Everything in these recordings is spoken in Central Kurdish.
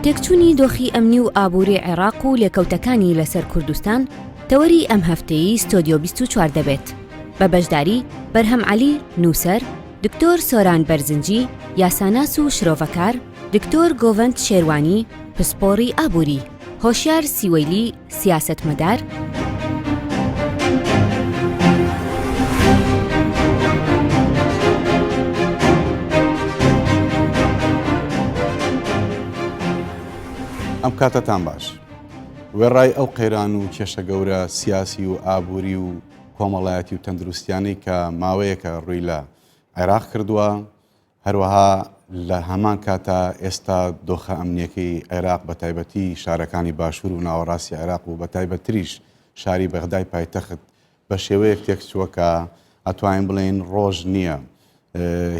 تێکچوونی دۆخی ئەمنی و ئابووری عێراق و لێکەوتەکانی لەسەر کوردستان تەوەری ئەم هەفتەیەی ستۆدیۆ 24 دەبێت بە بەشداری بەرهەم عەلی، نووسەر، دکتۆر سۆران بەرزنجی، یاساناس و شرۆڤەکار، دکتۆر گۆڤەند شێروانی، پسپۆڕی ئابووری، هۆشیار سیوەیلی، سیاسەتمەدار. ئەم کاتەتان باش. وێڕای ئەو قەیران و کێشە گەورە سیاسی و ئابووری و کۆمەڵایەتی و تەندروستیانەی کە ماوەیەکە ڕووی لە عێراق کردووە، هەروەها لە هەمان کاتا ئێستا دۆخە ئەمنییەکەی عێراق بە تایبەتی شارەکانی باشوور و ناوەڕاستی عێراق و بە تایبەتتریش شاری بەغدای پایتەخت بە شێوەیەک تێکچووە کە ئەتوانین بڵێین ڕۆژ نییە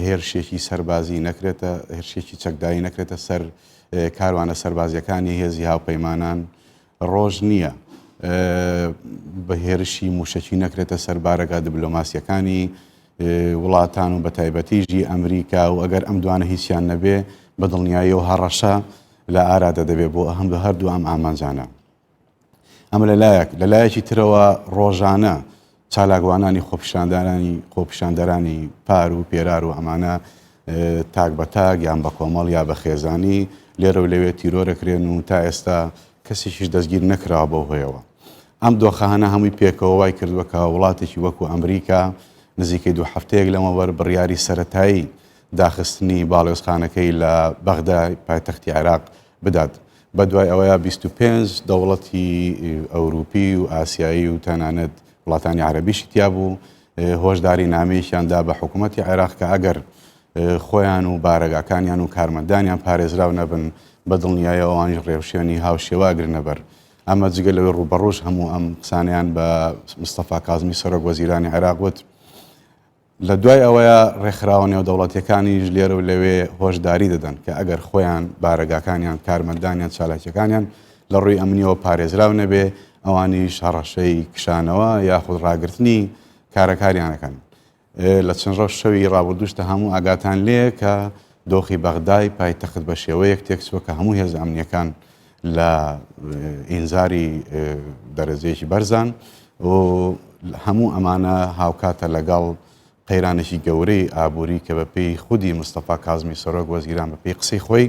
هێرشێکی سەربازی نەکرێتە هێرشێکی چەکداری نەکرێتە سەر کاروانە سەربازیەکانی هێزی هاوپەیمانان ڕۆژ نییە بە هێرشی موشەکی نەکرێتە سەر بارەگا دبلۆماسیەکانی وڵاتان و بەتایبەتیژی ئەمریکا و ئەگەر ئەم دوانە هیچیان نەبێ بە دڵنیایی و هەڕەشە لە ئارادە دەبێ بۆ ئەهەم بە هەردوو ئەم ئامانجانە. ئەمە لە لایەک، لە لایەکی ترەوە ڕۆژانە چالاکوانانی خۆپیشاندارانی خۆپیشاندەرانی پار و پێرار و ئەمانە تاک بە تاک یان بە کۆمەڵ یا بە خێزانی لێرە و لەوێ تیرۆرەکرێن و تا ئێستا کەسێکیش دەستگیر نەکراوە بەو هۆیەوە. ئەم دۆخانە هەمووی پێکەوە وای کردووە کە وڵاتێکی وەکو ئەمریکا نزیکەی دوو هەفتەیەک لەمەوبەر بڕیاری سەرەتایی داخستنی باڵیۆزخانەکەی لە بەغدای پایتەختی عێراق بدات. بەدوای ئەوەیا 25 دەوڵەتی ئەوروپی و ئاسیایی و تەنانەت وڵاتانی عەرەبیشی تیا بوو هۆشداری نامەیەکیان دا بە حکوومەتی عێراق کە ئەگەر خۆیان و بارەگاکانیان و کارمەندانیان پارێزراو نەبن بە دڵنیایەوە ئەوانیش ڕێوشوێنی هاوشێوە ئەگرنە بەر. ئەمە جگە لەوەی ڕووبەڕووش هەموو ئەم قسانەیان بە مستەفا کازمی سەرۆک وەزیرانی عێراق وت. لە دوای ئەوەیە ڕێکخراوە نێودەوڵەتیەکانیش لێرە و لەوێ هۆشداری دەدەن کە ئەگەر خۆیان، بارەگاکانیان، کارمەندانیان، چالاکیەکانیان لە ڕووی ئەمنیەوە پارێزراو نەبێ، ئەوانیش هەڕەشەی کشانەوە یاخود ڕاگرتنی کارەکاریان ئەکەن. لە چەند ڕۆژ شەوی ڕابردووشدا هەموو ئاگاتان لێیە کە دۆخی بەغدای پایتەخت بە شێوەیەک تێکچووە کە هەموو هێزە ئەمنیەکان لە ئینزاری دەرەجەیەکی بەرزان و هەموو ئەمانە هاوکاتە لەگەڵ قەیرانێکی گەورەی ئابووری کە بەپێی خودی مستەفا کازمی سەرۆک وەزیران بەپێی قسەی خۆی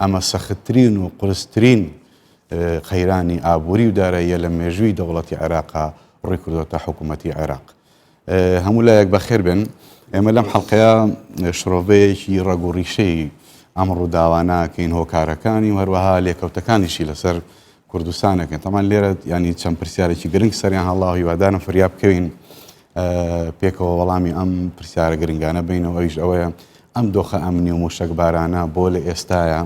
ئەمە سەختترین و قورسترین قەیرانی ئابووری و داراییە لە مێژووی دەوڵەتی عێراقا ڕووی کردووەتە حکوومەتی عێراق. هەموو لایەک بەخێر بێن. ئێمە لەم حەڵقەیە شرۆڤەیەکی ڕەگ و ڕیشەی ئەم ڕووداوانە کەین هۆکارەکانی و هەروەها لێکەوتەکانیشی لەسەر کوردستانەکەن تەمان لێرە ینی چەند پرسیارێکی گرنگ سەریان هەڵا هیوادارم فریا بکەوین پێکەوە وەڵامی ئەم پرسیارە گرنگانە بینەوە ئەویش ئەوەیە ئەم دۆخە ئەمنی و موشەکبارانە بۆ لە ئێستاە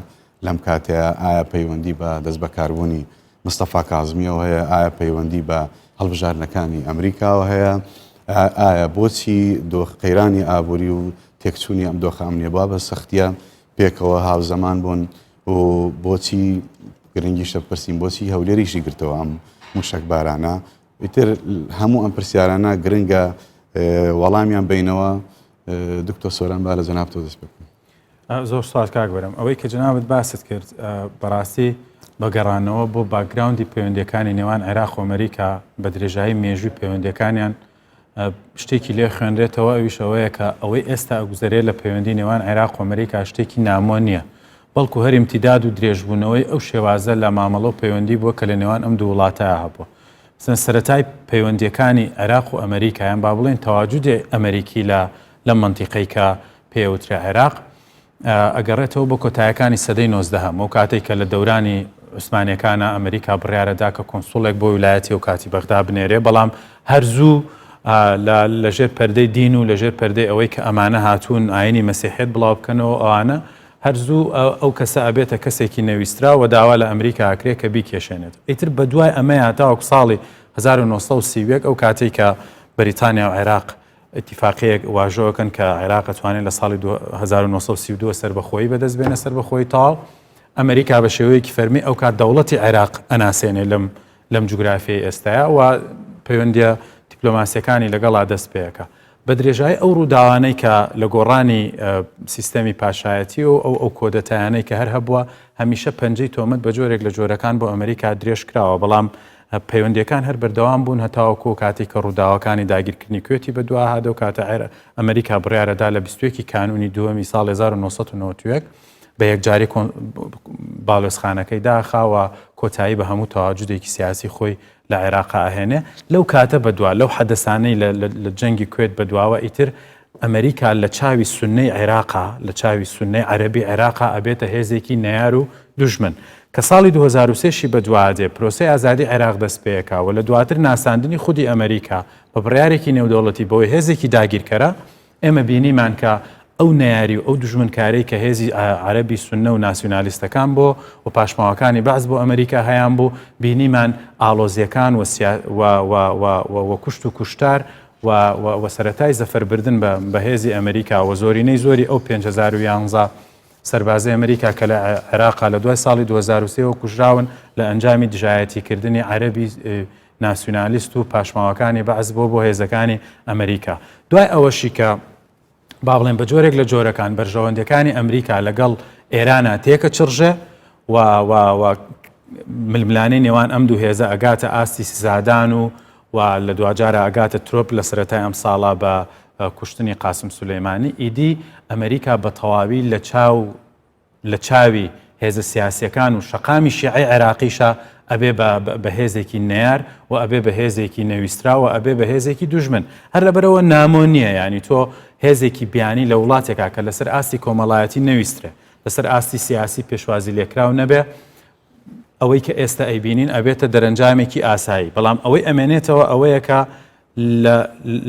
لەم کاتەیە ئایا پەیوەندی بە دەست بەکاربوونی مستەفا کازمیەوە هەیە؟ ئایا پەیوەندی بە هەڵبژاردنەکانی ئەمریکاوە هەیە؟ ئایا بۆچی دۆخ قەیرانی ئابووری و تێکچوونی ئەم دۆخە ئەمنیە بوا بە سەختیە پێکەوە هاوزەمان بوون و بۆچی گرنگیشە پرسین بۆچی هەولێریشی گرتەوە ئەم موشەکبارانە ئیتر هەموو ئەم پرسیارانە گرنگە وەڵامیان بینەوە دکتۆر سۆران با لە جەنابتەوە دەست پێ بکەم. زۆر سوپاس کاک بەرەم ئەوەی کە جەنابت باست کرد بەڕاستی بە گەڕانەوە بۆ باکگراوندی پەیوەندیەکانی نێوان عێراق و ئەمریکا بە درێژایی مێژووی پەیوەندیەکانیان شتێکی لێ خوێنرێتەوە ئەویش ئەوەیە کە ئەوەی ئێستا ئەگوزەرێ لە پەیوەندی نێوان عێراق و ئەمریکا شتێکی نامۆ نییە بەڵکو هەر ئیمتیداد و درێژبوونەوەی ئەو شێوازە لە مامەڵە و پەیوەندی بووە کە لە نێوان ئەم دوو وڵاتە هەبووە مثلەن سەرەتای پەیوەندیەکانی عێراق و ئەمریکا یان با بڵێن تەواجودی ئەمریکی لە لەم مەنتیقەی کە پێی ئەوترێ عێراق، ئەگەڕێتەوە بۆ کۆتایەکانی سەدەی نۆزدەهەم، ئەو کاتەی کە لە دەورانی عوسمانیەکانا ئەمریکا بڕیارەدا کە کۆنسوڵێک بۆ ویلایەتی ئەو کاتی بەغدا بنێرێ، بەڵام هەر زوو لە ژێر پەردەی دین و لە ژێر پەردەی ئەوەی کە ئەمانە هاتوون ئاینی مەسیحیەت بڵاو بکەنەوە ئەوانە هەر زوو ئەو کەسە ئەبێتە کەسێکی نەویستراو و داوا لە ئەمریکا ئەکرێ کە بیکێشێنێت. ئیتر بەدوای ئەمەیا تاوەکو ساڵی 1931 ئەو کاتەی کە بەریتانیا و عێراق ئیتیفاقیەیەک واژۆ ئەکەن کە عێراق ئەتوانێت لە ساڵی 1932 سەربەخۆیی بەدەست بێنە سەربەخۆیی تەواو ئەمریکا بە شێوەیەکی فەرمی ئەو کات دەوڵەتی عێراق ئەناسێنێ لەم لەم جوگرافیای ئێستایا و پەیوەندیە دیپلۆماسیەکانی لەگەڵا دەست پێەکە بە درێژایی ئەو ڕووداوانەی کە لە گۆڕانی سیستەمی پاشایەتی و ئەو ئەو کۆدەتایانەی کە هەر هەبووە. هەمیشە پەنجەی تۆمەت بە جۆرێک لە جۆرەکان بۆ ئەمریکا درێژ کراوە، بەڵام پەیوەندییەکان هەر بەردەوام بوون هەتاوەکو ئەو کاتەی کە ڕووداوەکانی داگیرکردنی کوێتی بەدوا هات، ئەو کاتە ئەمریکا بڕیارەدا لە 21 کانوونی دووەمی ساڵ 1991 بە یەکجاری باڵێزخانەکەی داخا و کۆتایی بە هەموو تەواجودێکی سیاسی خۆی لە عێراقا ئەهێنێ. لەو کاتە بەدوا، لەو حەدەسانەی لە جەنگی کوێت بەدواوە ئیتر ئەمریکا لە چاوی سوننەی عێراقا، لە چاوی سوننەی عەرەبی عێراقا ئەبێتە هێزێکی نەیار و دوژمن. کە ساڵی 2003 شی بەدوا دێ، پرۆسەی ئازادی عێراق دەست پێکا و لە دواتر ناساندنی خودی ئەمریکا بە بڕیارێکی نێودەوڵەتی بەوەی هێزێکی داگیرکەرە، ئێمە بینیمان کە ئەو نەیاری و ئەو دوژمنکاریەی کە هێزی عەرەبی سوننە و ناسیونالیستەکان بۆ و پاشماوەکانی بەعس بۆ ئەمریکا هەیان بوو، بینیمان ئاڵۆزیەکان و و و و و و کوشت و کوشتار و و و سەرەتای زەفەربردن بە بە هێزی ئەمریکا و زۆرینەی زۆری ئەو 5011 سەربازەی ئەمریکا کە لە عێراقا لە دوای ساڵی 2003 وە کوژراون لە ئەنجامی دژایەتیکردنی عەرەبی ناسیونالیست و پاشماوەکانی بەعس بۆ بۆ هێزەکانی ئەمریکا. دوای ئەوەشی کە با بڵێن بە جۆرێک لە جۆرەکان بەرژەوەندەکانی ئەمریکا لەگەڵ ئێرانە تێکە چڕژێ و و و ململانەی نێوان ئەم دوو هێزە ئەگاتە ئاستی سزادان و و لە دواجارە ئەگاتە ترۆپ لە سەرەتای ئەم ساڵە بە کوشتنی قاسم سولەیمانی ئیدی ئەمریکا بە تەواوی لە چاو لە چاوی هێزە سیاسیەکان و شەقامی شیعەی عێراقیشا ئەبێ بە بە هێزێکی نەیار و ئەبێ بە هێزێکی نەویستراو و ئەبێ بە هێزێکی دوژمن. هەر لەبەرئەوە نامۆ نییە یانی تۆ هێزێکی بیانی لە وڵاتێکا کە لەسەر ئاستی کۆمەڵایەتی نەویسترێ، لەسەر ئاستی سیاسی پێشوازی لێکراو نەبێ، ئەوەی کە ئێستا ئەیبینین ئەبێتە دەرەنجامێکی ئاسایی، بەڵام ئەوەی ئەمێنێتەوە ئەوەیە کە لە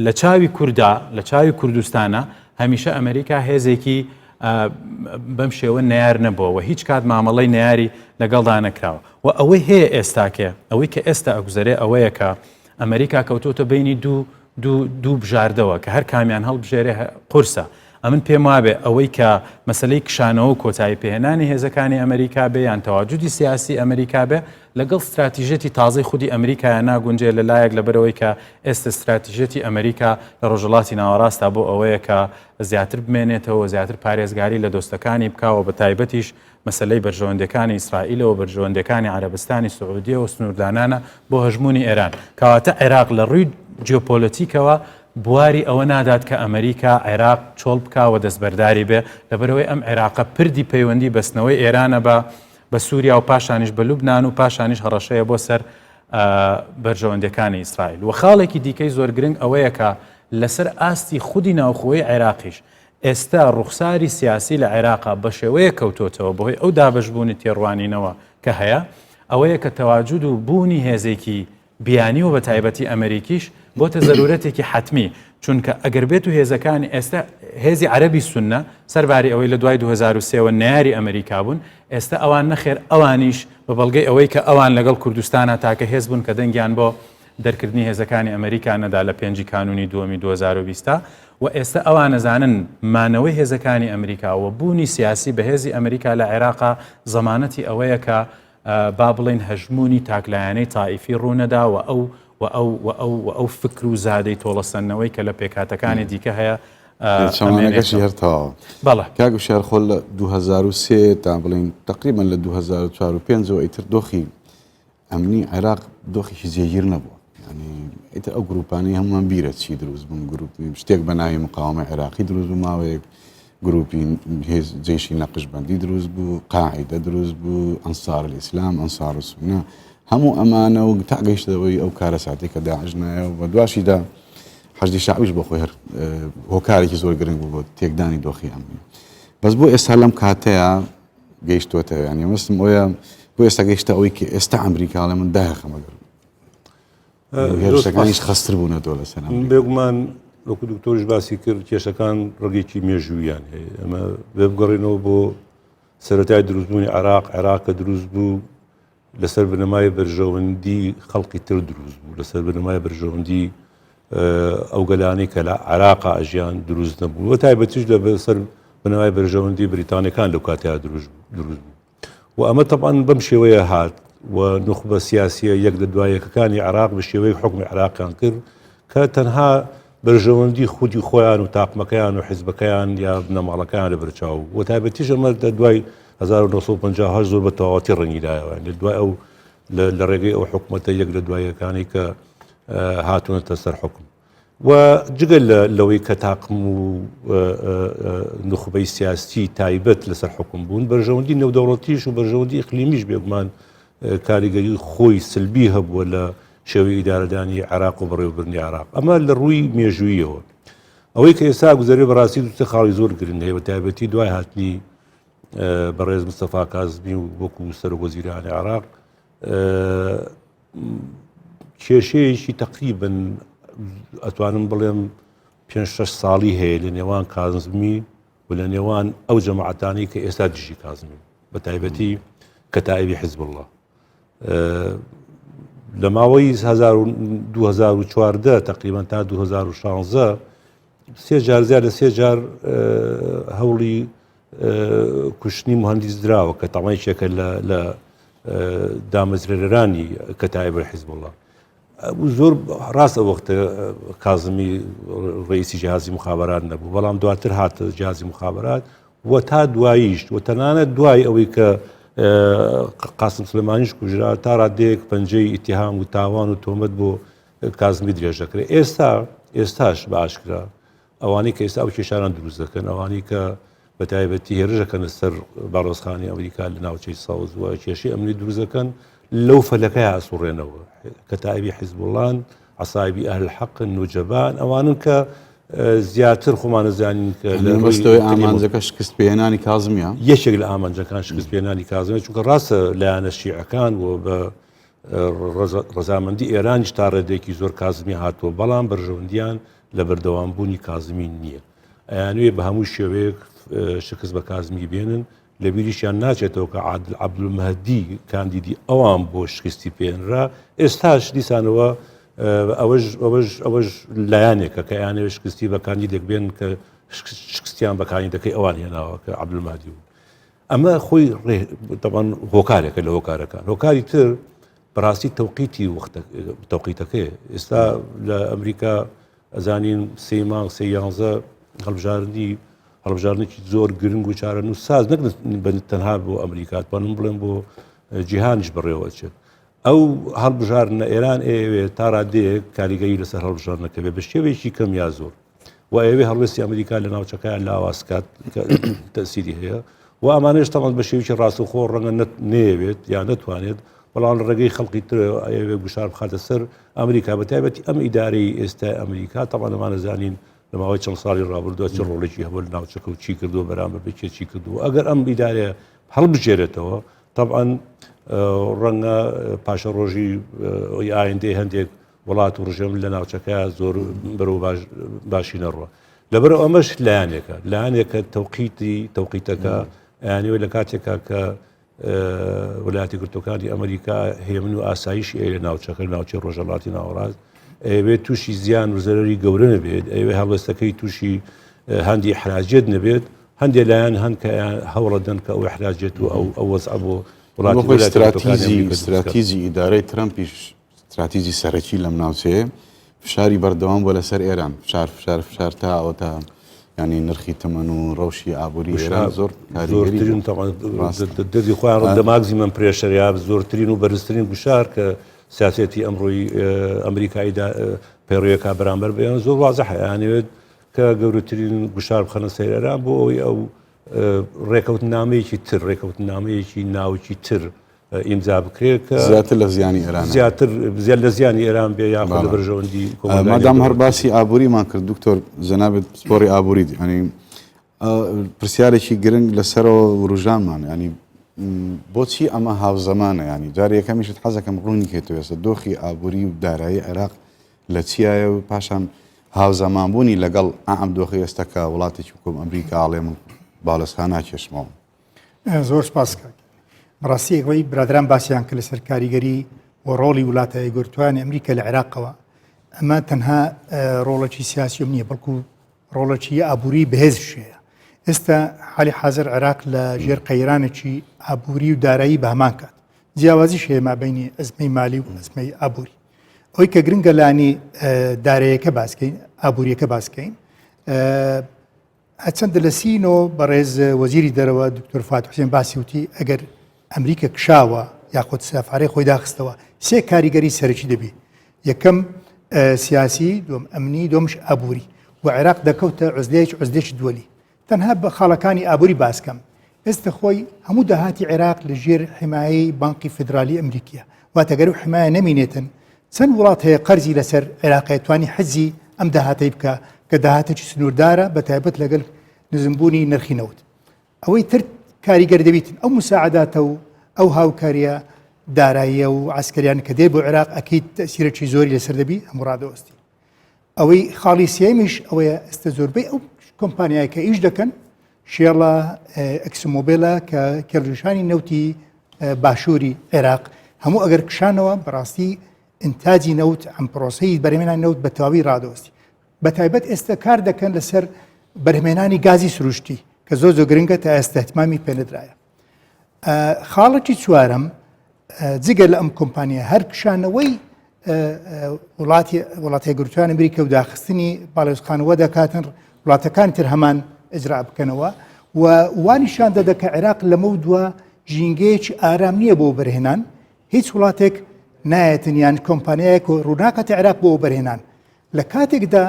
لە چاوی کوردا، لە چاوی کوردستانا هەمیشە ئەمریکا هێزێکی بەم شێوە نەیار نەبووە و هیچ کات مامەڵەی نەیاری لەگەڵدا نەکراوە و ئەوەی هەیە ئێستاکێ ئەوەی کە ئێستا ئەگوزەرێ ئەوەیە کە ئەمریکا کەوتۆتە بینی دوو دوو دوو بژاردەوە کە هەر کامیان هەڵبژێرێ قورسە ئەمن پێم وابێ ئەوەی کە مەسەلەی کشانەوە و کۆتایی پێهێنانی هێزەکانی ئەمریکا بێ یان تەواجودی سیاسی ئەمریکا بێ لەگەڵ ستراتیژیەتی تازەی خودی ئەمریکایا ناگونجێ لە لایەک لەبەرئەوەی کە ئێستە ستراتیژیەتی ئەمریکا لە ڕۆژهەڵاتی ناوەڕاستا بۆ ئەوەیە کە زیاتر بمێنێتەوە و زیاتر پارێزگاری لە دۆستەکانی بکا و بەتایبەتیش مەسەلەی بەرژەوەندیەکانی ئیسرائیلەوە بەرژەوەندیەکانی عەرەبستانی سعودیەوە سنووردانانە بۆ هەژموونی ئێران. کەواتە عێراق لە ڕووی جیۆپۆلەتیکەوە بواری ئەوە نادات کە ئەمریکا عێراق چۆڵ بکا و دەستبەرداری بێ، لەبەرئەوەی ئەم عێراقە پردی پەیوەندی بەستنەوەی ئێرانە بە بە سووریا و پاشانیش بە لوبنان و پاشانیش هەڕەشەیە بۆ سەر بەرژەوەندیەکانی ئیسرائیل. و خاڵێکی دیکەی زۆر گرنگ ئەوەیە کە لەسەر ئاستی خودی ناوخۆی عێراقیش ئێستا ڕوخساری سیاسی لە عێراقا بەشێوەیەک کەوتۆتەوە بەهۆی ئەو دابەشبوونی تێڕوانینەوە کە هەیە، ئەوەیە کە تەواجود و بوونی هێزێکی بیانی و بەتایبەتی ئەمەریکیش بۆتە زەرورەتێکی حەتمی، چونکە ئەگەر بێت و هێزەکانی ئێستا هێزی عەرەبی سوننە سەرباری ئەوەی لە دوای 2003 وە نەیاری ئەمەریکا بوون، ئێستا ئەوان نەخێر ئەوانیش بە بەڵگەی ئەوەی کە ئەوان لەگەڵ کوردستانا تاکە هێز بوون کە دەنگیان بۆ دەرکردنی هێزەکانی ئەمەریکا نەدا لە پێنجی کانوونی دووەمی 2020 و ئێستا ئەوان ئەزانن مانەوەی هێزەکانی ئەمریکا و بوونی سیاسی بەهێزی ئەمریکا لە عێراقا زەمانەتی ئەوەیە کە با بڵێین هەژموونی تاکلایەنەی تائیفی ڕوونەدا و ئەو و ئەو و ئەو و ئەو فکر و زادەی تۆڵەسەندنەوەی کە لە پێکهاتەکانی دیکە هەیە چاوانەکەشی هەر تەواوە. بەڵێ. کاک وشیار خۆ لە 2003 تا بڵێین تەقریبەن لە 2004 و 5 ەوە ئیتر دۆخی ئەمنی عێراق دۆخێکی جێگیر نەبووە ینی ئیتر ئەو گروپانەی هەمووان بیرە چی دروست بوون گروپی شتێک بە ناوی مقاومە عێراقی دروست بوو ماوەیەک گروپی هێز جەیشی نەقشبەندی دروست بوو قاعیدە دروست بوو ئەنسار ئیسلام ئەنسار سونە هەموو ئەمانە و تا گەیشتەوەی ئەو کارەساتی کە داعش نایە و بە دواشیدا حەشدی شەعبیش بۆ خۆی هەر هۆکارێکی زۆر گرنگ بوو بۆ تێکدانی دۆخی ئەمنی بەس بۆ ئێستا لەم کاتەیە گەیشتوەتە ینی مەستم ئەوە بۆ ئێستا گەیشتە ئەوەی کە ئێستا ئەمریکا لە من داخەمە گەر هێرشەکانیش خەستر بوونەتەوە لەسەر بێگومان وەکو دکتۆریش باسی کرد کێشەکان ڕەگێکی مێژوویان هەیە ئەمە بێ بگەڕێنەوە بۆ سەرەتای دروستبوونی عێراق عێراق کە دروست بوو لەسەر بنەمای بەرژەوەندی خەڵکی تر دروست بوو لەسەر بنەمای بەرژەوەندی ئەو گەلانەی کە لە عێراقا ئەژیان دروست نەبوو وە تایبەتیش لە سەر بنەمای بەرژەوەندی بریتانەکان لەو کاتیا دروست دروست بوو و ئەمە تەبعەن بەم شێوەیە هات و نوخبە سیاسیە یەک لە دوای یەکەکانی عێراق بە شێوەیەک حوکمی عێراقیان کرد کە تەنها بەرژەوەندی خودی خۆیان و تاقمەکەیان و حیزبەکەیان یا بنەماڵەکەیان لە بەرچاو و تایبەتیش ئەمە لە دوای 1958 زۆر بە تەواوەتی ڕەنگی دایەوە لە دوای ئەو لە ڕێگەی ئەو حکوومەتە یەک لە دوایەکانی کە هاتوونەتە سەر حکوم و جگە لەوەی کە تاقم و نوخبەی سیاسی تایبەت لەسەر حکوم بوون بەرژەوەندی نێودەوڵەتیش و بەرژەوەندی ئیقلیمیش بێگومان کاریگەری خۆی سلبی هەبووە لە شێوەی ئیدارەدانی عێراق و بەڕێوەبردنی عێراق ئەمە لە ڕووی مێژوویەوە ئەوەی کە ئێستا گوزەرێ بەڕاستی دوتە خاڵی زۆر گرنگ هەیە بە تایبەتی دوای هاتنی بەڕێز مستەفا کازمی و وەکو سەرۆک وەزیرانی عێراق کێشەیەکی تقریبن ئەتوانم بڵێم پێ شش ساڵی هەیە لە نێوان کازمی و لە نێوان ئەو جەماعەتانەی کە ئێستا دژی کازمی بە تایبەتی کەتائیبی حزب الله لە ماوەی 2014 تقریبا تا 2016 سێ جار زیاد لە سێ جار هەوڵی کوشتنی مهندیس دراوە کە تەمایشێکە لە دامەزرێنەرانی کەتائیب حزب الله زۆر ڕاستە وەختە کازمی ڕئیسی جهازی مخابرات نەبوو بەڵام دواتر هاتە جهازی مخابرات و تا دواییش و تەنانەت دوای ئەوەی کە قاسم سلێمانیش کوژرا تا ڕادەیەک پەنجەی ئیتیهام و تاوان و تۆمەت بۆ کازمی درێژ دەکرێت ئێستا ئێستاش بە ئاشکرا ئەوانەی کە ئێستا ئەو کێشانە دروست دەکەن ئەوانەی کە بە تایبەتی هێرش دەکەنە سەر باڵۆزخانی ئەمریکا لە ناوچەی سەوز و کێشەی ئەمنی دروست دەکەن لەو فەلەکەی ئاسوڕێنەوە کە تایبی حیزبوڵان عسایبی ئەهل حەقن نوجەبان ئەوانن کە زیاتر خۆمانە زانین کە لە مەستەوەی ئامانجەکە شکست پێهێنانی کازمیە یەکێک لە ئامانجەکان شکست پێنانی کازمیە چونکە ڕاستە لایەنە شیعەکان و بە ڕەزامەندی ئێرانیش تا ڕێدێکی زۆر کازمی هاتووە بەڵام بەرژەوەندیان لە بەردەوامبوونی کازمی نییە. ئەیانوێ بە هەموو شێوەیەک شکست بە کازمی بێنن، لە بیریشیان ناچێتەوە کە عادل عەبدولمەهدی کاندیدی ئەوان بۆ شکستی پێنرا، ئێستاش دیسانەوە ئەوەش ئەوەش ئەوەش لایەنێکە کە ئەیانەوێت شکستی بە کاندیدێک بێن کە شکستیان بە کاندیدەکەی ئەوان هێناوە کە عەبدولمەهدی بوو. ئەمە خۆی تەبان هۆکارێکە لە هۆکارەکان هۆکاری تر بەڕاستی تەوقیتی وەختە تەوقیتەکەی ئێستا لە ئەمریکا ئەزانین سێ مانگ سێ یانزە هەڵبژاردنی هەڵبژاردنێکی زۆر گرنگ و چارەنووس ساز نەک تەنها بۆ ئەمریکا توانم بڵێم بۆ جیهانیش بەڕێوە ئەچێت ئەو هەڵبژاردنە ئێران ئەیەوێت تا ڕادەیەک کاریگەری لەسەر هەڵبژاردنەکە بێ بە شێوەیەکی کەم یا زۆر و ئەوێ هەڵوێستی ئەمریکا لە ناوچەکە لاواز کات تەسیری هەیە و ئەمانەش تەمان بە شێوەیەکی ڕاستەوخۆ ڕەنگە نەیەوێت یا نەتوانێت بەڵام لە ڕێگەی خەڵکی تر ئەیەوێت گوشار بخاتە سەر ئەمریکا بە تایبەتی ئەم ئیدارەی ئێستای ئەمریکا تەمان ئەمانە زانین لە ماوەی چەند ساڵی ڕابردووە چ ڕۆڵێکی هەبوو لە ناوچەکە و چی کردووە بەرامبەر بە کێ چی کردووە ئەگەر ئەم ئیدارەیە هەڵبژێرێتەوە تەبعەن ڕەنگە پاشەڕۆژی ئایندەی هەندێک وڵات و ڕژێم لە ناوچەکە زۆر بەرەو باشی نەڕوە لەبەر ئەمەش لایەنێکە لایەنێکە تەوقیتی تەوقیتەکە ئەیانەوە لە کاتێکا کە وڵاتی گرتوەکانی ئەمریکا هێمن و ئاسایشی ئەی لە ناوچەکە ناوچەی ڕۆژەڵاتی ناوەڕاست ئەیەوێت تووشی زیان و زەرری گەورە نەبێت ئەوێ هەڵوێستەکەی تووشی هەندی حراجێت نەبێت هەندێک لایەن هەن کە هەوڵەدەن کە ئەو احراجێت و ئەو ئەو وەزعە بۆ وڵاتی استراتیزی استراتیزی ئیدارەی ترەمپیش استراتیزی سەرەکی لەم ناوچەیە فشاری بەردەوام بۆ لەسەر ئێران فشار فشار فشار تا ئەوە تا ینی نرخی تەمەن و ڕەوشی ئابووری ئێران زۆر زۆرترین دەردی خۆیان دەماگزی من پرێشەر یا زۆرترین و بەرزترین گوشار کە سیاسەتی ئەمڕۆی ئەمریکاییدا پەیڕەوێکا بەرامبەر بە ئێران زۆر وازحە یانەوێت کە گەورەترین گوشار بخەنە سەر ئێران بۆ ئەوەی ئەو ڕێکەوتنامەیەکی تر ڕێکەوتنامەیەکی ناوکی تر ئیمزا بکرێت کە زیاتر لە زیانی ئێران زیاتر زیاد لە زیانی ئێران بێ یاخود لە بەرژەوەندی مادام هەر باسی ئابووریمان کرد دکتۆر جەنابت پسپۆڕی ئابووری ینی پرسیارێکی گرنگ لەسەرەوە وروژانمان ینی بۆچی ئەمە هاوزەمانە ینی جار یەکەمیشت حەزەکەم ڕوونی کەیتەوە ئێستا دۆخی ئابووری و دارایی عێراق لە چیایە و پاشان هاوزەمانبوونی لەگەڵ ئەم دۆخی ئێستا کە وڵاتێکی وەکو ئەمریکا ئاڵێ من باڵێزخانە ناکێشمەوە. زۆر سپاس کاک. بەڕاستی ئەوەی برادران باسیان کرد لەسەر کاریگەری و ڕۆڵی وڵاتە یەکگرتووانی ئەمریکا لە عێراقەوە ئەمە تەنها ڕۆڵێکی سیاسی نییە بەڵکو ڕۆڵێکی ئابووری بەهێزیش هەیە. ئێستا حالی حازر عێراق لە ژێر قەیرانێکی ئابووری و دارایی بە هەمان کات. جیاوازیش هەیە مابینی ئەزمەی مالی و ئەزمەی ئابووری. ئەوەی کە گرنگە لانی دارەیەکە باسکەین ئابووریەکە باسکەین. هەرچەندە لە سینۆ بەڕێز وەزیری دەرەوە دکتۆر فات حوسێن باسی وتی ئەگەر ئەمریکا کشاوە یاخود سەفارەی خۆی داخستەوە سێ کاریگەری سەرەکی دەبی یەکەم سیاسی دوم ئەمنی دومش ئابووری و عێراق دەکەوتە عزلەیەکی عزلێکی دووەلی تەنها بە خاڵەکانی ئابووری باسکەم ئێستا خۆی هەموو داهاتی عێراق لە ژێر حمایەی بانقی فیدرالی ئەمریکیە واتە گەر و حمایە نەمینێتن چەند وڵات هەیە قەرزی لەسەر عێراقی توانی حەزی ئەم داهاتەی بکە کە داهاتێکی سنووردارە بە تایبەت لەگەڵ نزمبوونی نرخی نەوت ئەوەی تر کاریگەر دەبیتن ئەو مساعداتە و ئەو هاوکاریە داراییە و عسکەریان کە دێ بۆ عێراق ئەکید تەسیرێکی زۆری لەسەر دەبی هەموو ڕادەوەستی ئەوەی خاڵی سێمیش ئەوەیە ئێستا زۆربەی ئەو کۆمپانیای کە ئیش دەکەن شێڵە ئەکسمۆبیلە کە کێڵگەشانی نەوتی باشووری عێراق هەموو ئەگەر کشانەوە بەڕاستی ئینتاجی نەوت ئەم پرۆسەی بەرهەمێنان نەوت بە تەواوی ڕادەوەستی بە تایبەت ئێستا کار دەکەن لەسەر بەرهمێنانی گازی سروشتی کە زۆر زۆر گرنگە تا ئێستا اهتمامی پێنەدرایە خاڵێکی چوارەم جگە لە ئەم کۆمپانیا هەر کشانەوەی وڵاتی وڵاتی گرتوان ئەمریکا و داخستنی باڵێزخانەوە دەکاتن وڵاتەکان تر هەمان ئجرا بکەنەوە و وانیشان دەدە کە عێراق لەمە دووە ژینگەیەکی ئارام نییە بۆ بەرهێنان هیچ وڵاتێک نایەتن یان کۆمپانیایەک و ڕووناکاتە عێراق بۆ بەرهێنان لە کاتێکدا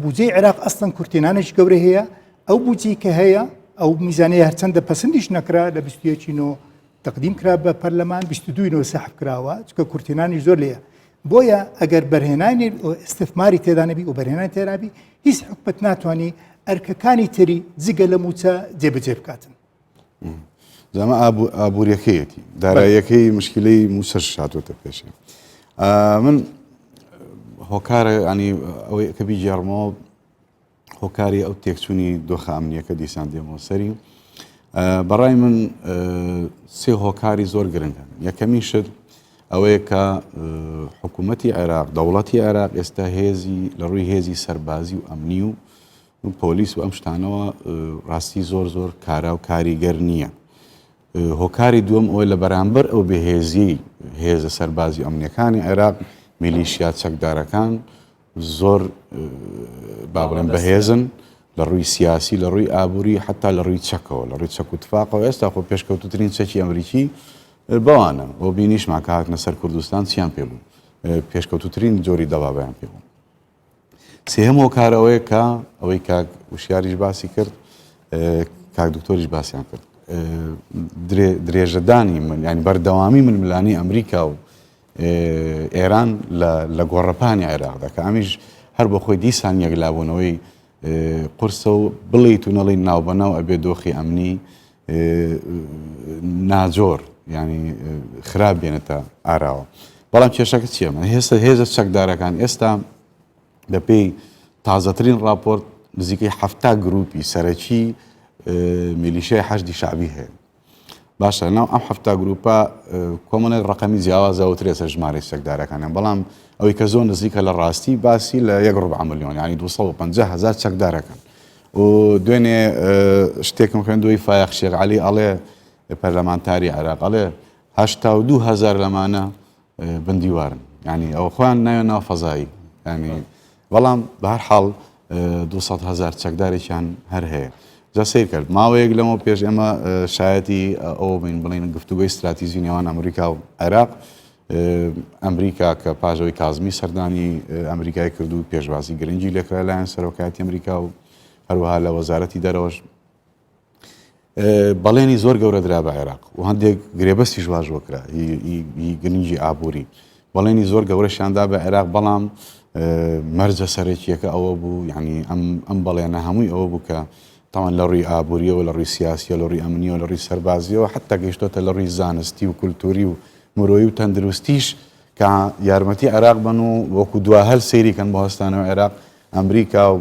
بودجەی عێراق ئەستن کورتێنانێکی گەورە هەیە ئەو بودجەی کە هەیە ئەو میزانەیە هەرچەندە پەسەندیش نەکرا لە 21 نۆ تەقدیم کرا بە پەرلەمان 22 نۆ سەحب کراوە چکە کورتێنانی زۆر لێیە بۆیە ئەگەر بەرهێنانی استثماری تێدانەبی و بەرهێنان تێرابی هیچ حکومەت ناتوانانی ئەرکەکانی تری جگە لە موچە جێبەجێ بکاتن جامە ئابووریەکەیەتی داراییەکەی مشکلەی موسەش هاتوۆتە پێشێ من هۆکارە ینی ئەوەی کە بیگێڕمەوە هۆکاری ئەو تێکچوونی دۆخە ئەمنیەکە دیسان دێمەوە سەری بەڕای من سێ هۆکاری زۆر گرنگن یەکەمین شت ئەوەیە کە حکوومەتی عێراق دەوڵەتی عێراق ئێستا هێزی لە ڕووی هێزی سەربازی و ئەمنی و پۆلیس و ئەم شتانەوە ڕاستی زۆر زۆر کارا و کاریگەر نییە. هۆکاری دووەم ئەوەی لە بەرامبەر ئەو بەهێزیی هێزە سەربازی ئەمنیەکانی عێراق میلیشیا چەکدارەکان زۆر با بڵێن بەهێزن لە ڕووی سیاسی لە ڕووی ئابووری حتا لە ڕووی چەکەوە لە ڕووی چەک و تفاقەوە ئێستا خۆ پێشکەوتوترین چەکی ئەمریکی بەوانە بۆ بینیشمان کە هاتنە سەر کوردستان چیان پێ بوو پێشکەوتوترین جۆری دەبابیان پێ بوو سێهەم هۆکار ئەوەیە کە ئەوەی کاک وشیاریش باسی کرد کاک دکتۆریش باسیان کرد درێژەدانی من ینی بەردەوامی ململانی ئەمریکا و ئێران لە گۆڕەپانی عێراقدا کە ئەمیش هەر بۆ خۆی دیسان یەکلابوونەوەی قورسە و بڵیت و نەڵی ناوبەناو ئەبێ دۆخی ئەمنی ناجۆر ینی خراپ بێنێتە ئاراوە بەڵام کێشەکە چییە من هێستا هێزە چەکدارەکان ئێستا بەپێی تازەترین راپۆرت نزیکەی هەفتا گروپی سەرەکی میلیشیای حەشدی شعبی هەیە باشە ناو ئەم هەفتا گروپە کۆمەڵێک ڕقەمی جیاوازە وترێتە ژمارەی چەکدارەکانیان بەڵام ئەوەی کە زۆر نزیکە لە ڕاستی باسی لە یەک ڕبع ملیۆن ینی 250 هزار چەکدارەکەن و دوێنێ شتێکم خوێندووی فایەق شێخ عەلی ئەڵێ پەرلەمانتاری عێراق ئەڵێ 82 هزار لەمانە بندیوارن ینی ئەوە خۆیان ناوێ ناو فەزایی ینی بەڵام بە هەر حاڵ 200 هزار چەکدارێکیان هەر هەیە جا سیر کرد ماوەیەک لەمە پێش ئێمە شایەتی ئەوە بین بڵین گفتوگۆی استراتیژی نێوان ئەمریکا و عێراق ئەمریکا کە پاش ئەوەی کازمی سەردانی ئەمریکای کرد و پێشوازی گرنگی لێکرا لایەن سەرۆکایەتی ئەمریکا و هەروەها لە وەزارەتی دەرەوەش بەڵێنی زۆر گەورە درا بە عێراق و هەندێک گرێبەستیش واژۆ کرا هی گرنگی ئابووری بەڵێنی زۆر گەورەشیاندا بە عێراق بەڵام مەرجە سەرەکیەکە ئەوە بوو یعنی ئەم ئەم بەڵێنە هەمووی ئەوە بوو کە تاوان لە ڕووی ئابووریەوە لە ڕووی سیاسیە لە ڕووی ئەمنیەوە لە ڕووی سەربازیەوە حتا گەیشتۆتە لە ڕووی زانستی و کولتوری و مرۆیی و تەندروستیش کە یارمەتی عێراق بن و وەکو دوا هەل سەیری کەن بۆ هەستانەوە عێراق ئەمریکا و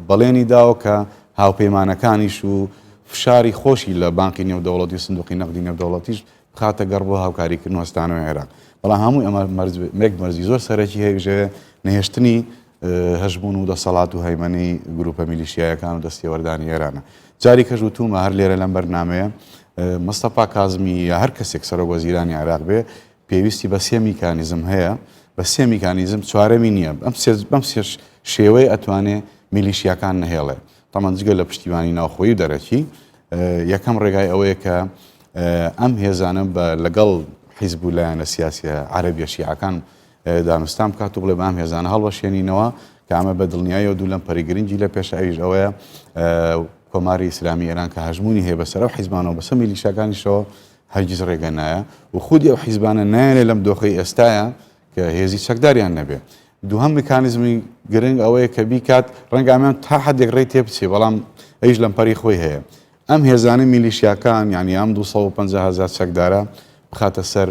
بەڵێنی داوە کە هاوپەیمانەکانیش و فشاری خۆشی لە بانقی نێودەوڵەتی و سندوقی نەقدی نێودەوڵەتیش بخاتە گەڕ بۆ هاوکاریکردن و هەستانەوەی عێراق بەڵام هەمووی ئەمە مەرج مێک مەرجی زۆر سەرەکی هەیە نەهێشتنی هەژموون و دەسەڵات و هەیمەنەی گروپە میلیشیایەکان و دەستێوەردانی ئێرانە. جاری کەش وتوومە هەر لێرە لەم بەرنامەیە مستەفا کازمی یا هەر کەسێک سەرۆک وەزیرانی عێراق بێ پێویستی بە سێ میکانیزم هەیە بە سێ میکانیزم چوارەمی نییە بەم سێ شێوەی ئەتوانێ میلیشیاکان نەهێڵێ. تەمان جگە لە پشتیوانی ناوخۆی و دەرەکی، یەکەم ڕێگای ئەوەیە کە ئەم هێزانە بە لەگەڵ حیزب و لایەنە سیاسیە عەرەبیە شیعەکان دانوستان بکات و بڵێ بە ئەم هێزانە هەڵوەشێنینەوە کە ئەمە بە دڵنیاییەوە دوو لەمپەری گرنگی لە پێشە ئەویش ئەوەیە کۆماری ئیسلامی ئێران کە هەژموونی هەیە بەسەر ئەو حیزبانەوە بەسەر میلیشاکانیشەوە هەرگیز ڕێگە نایە و خودی ئەو حیزبانە نایەنێ لەم دۆخەی ئێستایا کە هێزی چەکداریان نەبێ. دووهەم میکانیزمی گرنگ ئەوەیە کە بیکات، ڕەنگە ئەمیان تا حەدێک ڕێی تێ بچێ، بەڵام ئەویش لەمپەری خۆی هەیە. ئەم هێزانەی میلیشیاکان، یانی ئەم 250 هەزار چەکدارە بخاتە سەر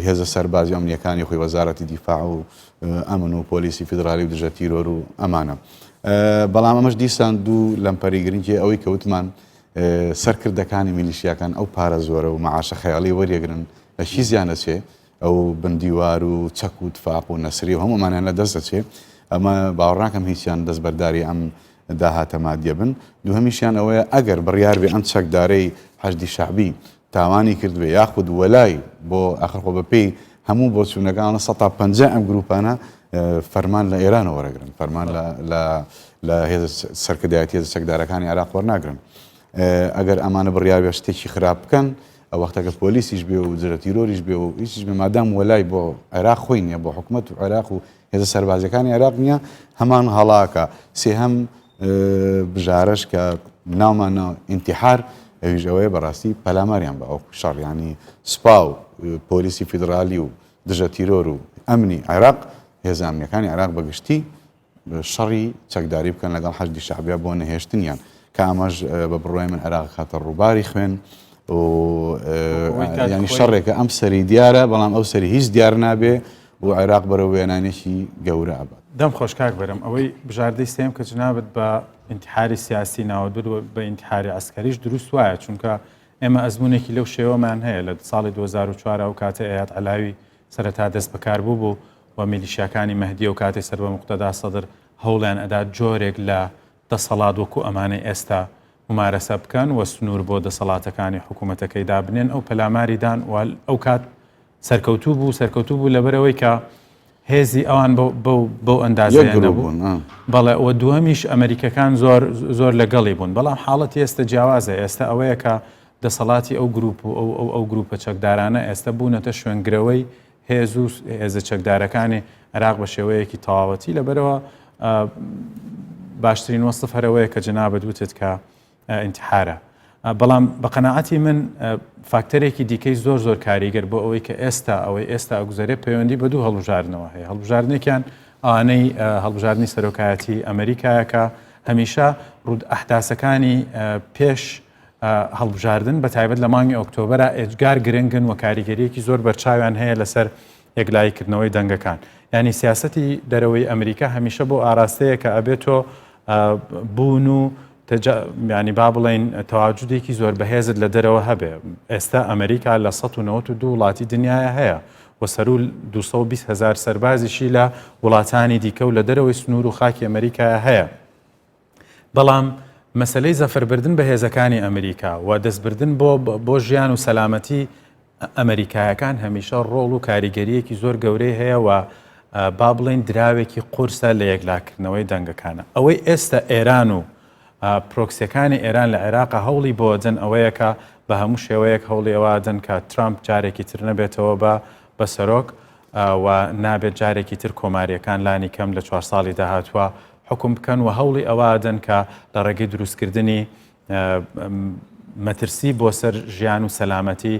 هێزە سەربازی و ئەمنییەکانی خۆی، وەزارەتی دیفاع و ئەمن و پۆلیسی فیدرالی و دژە تیرۆر و ئەمانە. بەڵام ئەمەش دیسان دوو لەمپەری گرنگی ئەوەی کە وتمان سەرکردەکانی میلیشیاکان ئەو پارە زۆرە و مەعاشە خەیاڵی وەریەگرن لە چیزیان دەچێ؟ ئەو بن دیوار و چەک و تفاق و نەسری و هەموو ئەمانیان لە دەست دەچێ. ئەمە باوەڕ ناکەم هیچیان دەستبەرداری ئەم داهاتە مادیە بن. دووهەمیشیان ئەوەیە ئەگەر بڕیار بێ ئەم چەکدارەی حەشدی شەعبی تاوانی کردبێ یاخود وەلای بۆ ئاخر خۆ بەپێی هەموو بۆچوونەکان 150 ئەم گروپانە فەرمان لە ئێرانەوە وەرەگرن، فەرمان لە لە هێزە سەرکردایەتی هێزە چەکدارەکانی عێراق وەرناگرن. ئەگەر ئەمانە بڕیار بێ شتێکی خراپ بکەن ئەو وەختە کە پۆلیسیش بێ و دژە تیرۆریش بێ و هیچیش بێ مادام وەلای بۆ عێراق خۆی نییە بۆ حکومەت و عێراق و هێزە سەربازیەکانی عێراق نییە هەمان هەڵاکە سێهەم بژارەش کە ناومان ناو ئینتیحار ئەویش ئەوەیە بەڕاستی پەلاماریان بە ئەو شەڕ ینی سوپا و پۆلیسی فیدرالی و دژە تیرۆر و ئەمنی عێراق هێزە ئەمنیەکانی عێراق بەگشتی شەڕی چەکداری بکەن لەگەڵ حەشدی شەعبیا بۆ نەهێشتنیان کە ئەمەش بە بڕوای من عێراق خاتە ڕووباری خوێن و ینی شەڕێکە ئەم سەری دیارە بەڵام ئەو سەری هیچ دیار نابێ و عێراق بەرەو وێنانێکی گەورە ئەبات. دەم خۆش کاک بەرەم ئەوەی بژاردەی سێم کە جنابت بە ئینتحاری سیاسی ناوەبرد و بە ئینتحاری عسکەریش دروست وایە چونکە ئێمە ئەزمونێکی لەو شێوەمان هەیە لە ساڵی 2004 ئەو کاتە ئەیاد عەلاوی سەرەتا دەست بەکار بوو بوو و میلیشیاکانی مەهدی ئەو کاتەی سەر بە موقتەدا سەدر هەوڵیان ئەدا جۆرێک لە دەسەڵات وەکو ئەمانەی ئێستا مومارەسە بکەن و سنوور بۆ دەسەڵاتەکانی حکوومەتەکەی دابنێن ئەو پەلاماری دان و ئەو کات سەرکەوتوو بوو سەرکەوتوو بوو لەبەرەوەی کە هێزی ئەوان بەو ئەندازەیە نەبوو بەڵێ و دووەمیش ئەمریکەکان زۆر زۆر لەگەڵی بوون بەڵام حاڵەتی ئێستا جیاوازە ئێستا ئەوەیە کە دەسەڵاتی ئەو گروپ و ئەو ئەو ئەو گروپە چەکدارانە ئێستا بوونەتە شوێنگرەوەی هێز و هێزە چەکدارەکانی عێراق بە شێوەیەکی تەواوەتی لەبەرەوە باشترین وەسف هەرەوەیە کە جەنابت وتت کە ئینتحارە بەڵام بە قەناعەتی من فاکتەرێکی دیکەی زۆر زۆر کاریگەر بۆ ئەوەی کە ئێستا ئەوەی ئێستا ئەگوزەرێ پەیوەندی بە دوو هەڵبژاردنەوە هەیە هەڵبژاردنێکیان ئەوانەی هەڵبژاردنی سەرۆکایەتی ئەمریکایەکە هەمیشە ڕوود ئەحداسەکانی پێش هەڵبژاردن بە تایبەت لە مانگی ئۆکتۆبەرا ئێجگار گرنگن و کاریگەریەکی زۆر بەرچاویان هەیە لەسەر یەکلایی کردنەوەی دەنگەکان یانی سیاسەتی دەرەوەی ئەمریکا هەمیشە بۆ ئاراستەیە کە ئەبێت تۆ بوون و ینی با بڵین تەواجودێکی زۆر بەهێزت لە دەرەوە هەبێ ئێستا ئەمریکا لە 1992 وڵاتی دنیاە هەیە و سەرو 220 هزار سەربازیشی لە وڵاتانی دیکە و لە دەرەوەی سنوور و خاکی ئەمریکا هەیە بەڵام مەسەلەی زەفەربردن بە هێزەکانی ئەمریکا و دەستبردن بۆ بۆ ژیان و سەلامەتی ئەمریکایەکان هەمیشە ڕۆڵ و کاریگەریەکی زۆر گەورەی هەیە و با بڵێن دراوێکی قورسە لە یەکلاکردنەوەی دەنگەکانە ئەوەی ئێستا ئێران و پرۆکسیەکانی ئێران لە عێراق هەوڵی بۆ دەن ئەوەیە کە بە هەموو شێوەیەک هەوڵی ئەوە دەن کە ترامپ جارێکی تر نەبێتەوە بە بە سەرۆک و نابێت جارێکی تر کۆمارییەکان لانی کەم لە چوار ساڵی داهاتووە حوکم بکەن و هەوڵی ئەوە ئەدەن کە لە ڕێگەی دروستکردنی مەترسی بۆ سەر ژیان و سەلامەتی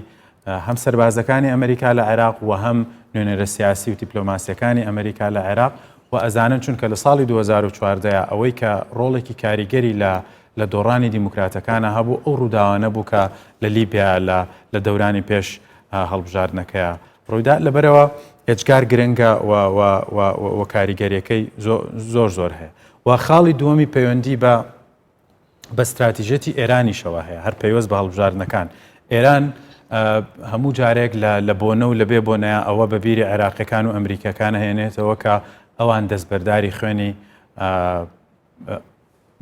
هەم سەربازەکانی ئەمریکا لە عێراق و هەم نوێنەرە سیاسی و دیپلۆماسیەکانی ئەمریکا لە عێراق و ئەزانن چونکە لە ساڵی 2014 ئەوەی کە ڕۆڵێکی کاریگەری لە لە دۆڕانی دیموکراتەکانە هەبوو ئەو ڕووداوانە بوو کە لە لیبیا لە لە دەورانی پێش هەڵبژاردنەکەیە ڕوویدا لەبەرئەوە ئێجگار گرنگە و و و و کاریگەریەکەی زۆر زۆر هەیە و خاڵی دووەمی پەیوەندی بە بە ستراتیژەتی ئێرانیشەوە هەیە هەر پەیوەست بە هەڵبژاردنەکان ئێران هەموو جارێک لە لە بۆنە و لە بێ بۆنەیە ئەوە بە بیری عێراقیەکان و ئەمریکەکان هێنێتەوە کە ئەوان دەستبەرداری خوێنی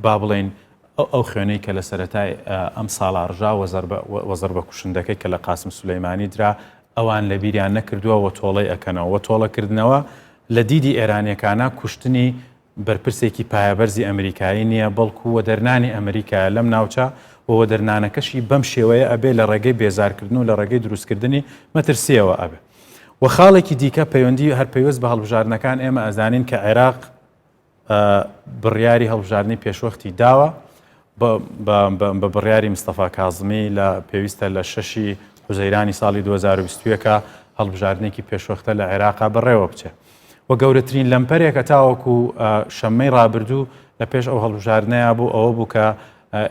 با بڵێین ئەو خوێنەی کە لە سەرەتای ئەم ساڵا ڕژا و زەربە کوشندەکەی کە لە قاسم سولەیمانی درا ئەوان لە بیریان نەکردووە و تۆڵەی ئەکەنەوە و تۆڵەکردنەوە لە دیدی ئێرانیەکانە کوشتنی. بەرپرسێکی پایەبەرزی ئەمریکایی نییە، بەڵکو وەدەرنانی ئەمریکایە لەم ناوچە و وەدەرنانەکەشی بەم شێوەیە ئەبێ لە ڕێگەی بێزارکردن و لە ڕێگەی دروستکردنی مەترسییەوە ئەبێ. و خاڵێکی دیکە پەیوەندی هەر پەیوەست بە هەڵبژاردنەکان ئێمە ئەزانین کە عێراق بڕیاری هەڵبژاردنی پێشوەختی داوە بە بڕیاری مستەفا کازمی لە پێویستە لە شەشی حوزەیرانی ساڵی 2021 هەڵبژاردنێکی پێشوەختە لە عێراقا بەڕێوە بچێ. و گەورەترین لەمپەرێکە تاوەکو شەممەی ڕابردوو لە پێش ئەو هەڵبژاردنەیە بوو ئەوە بوو کە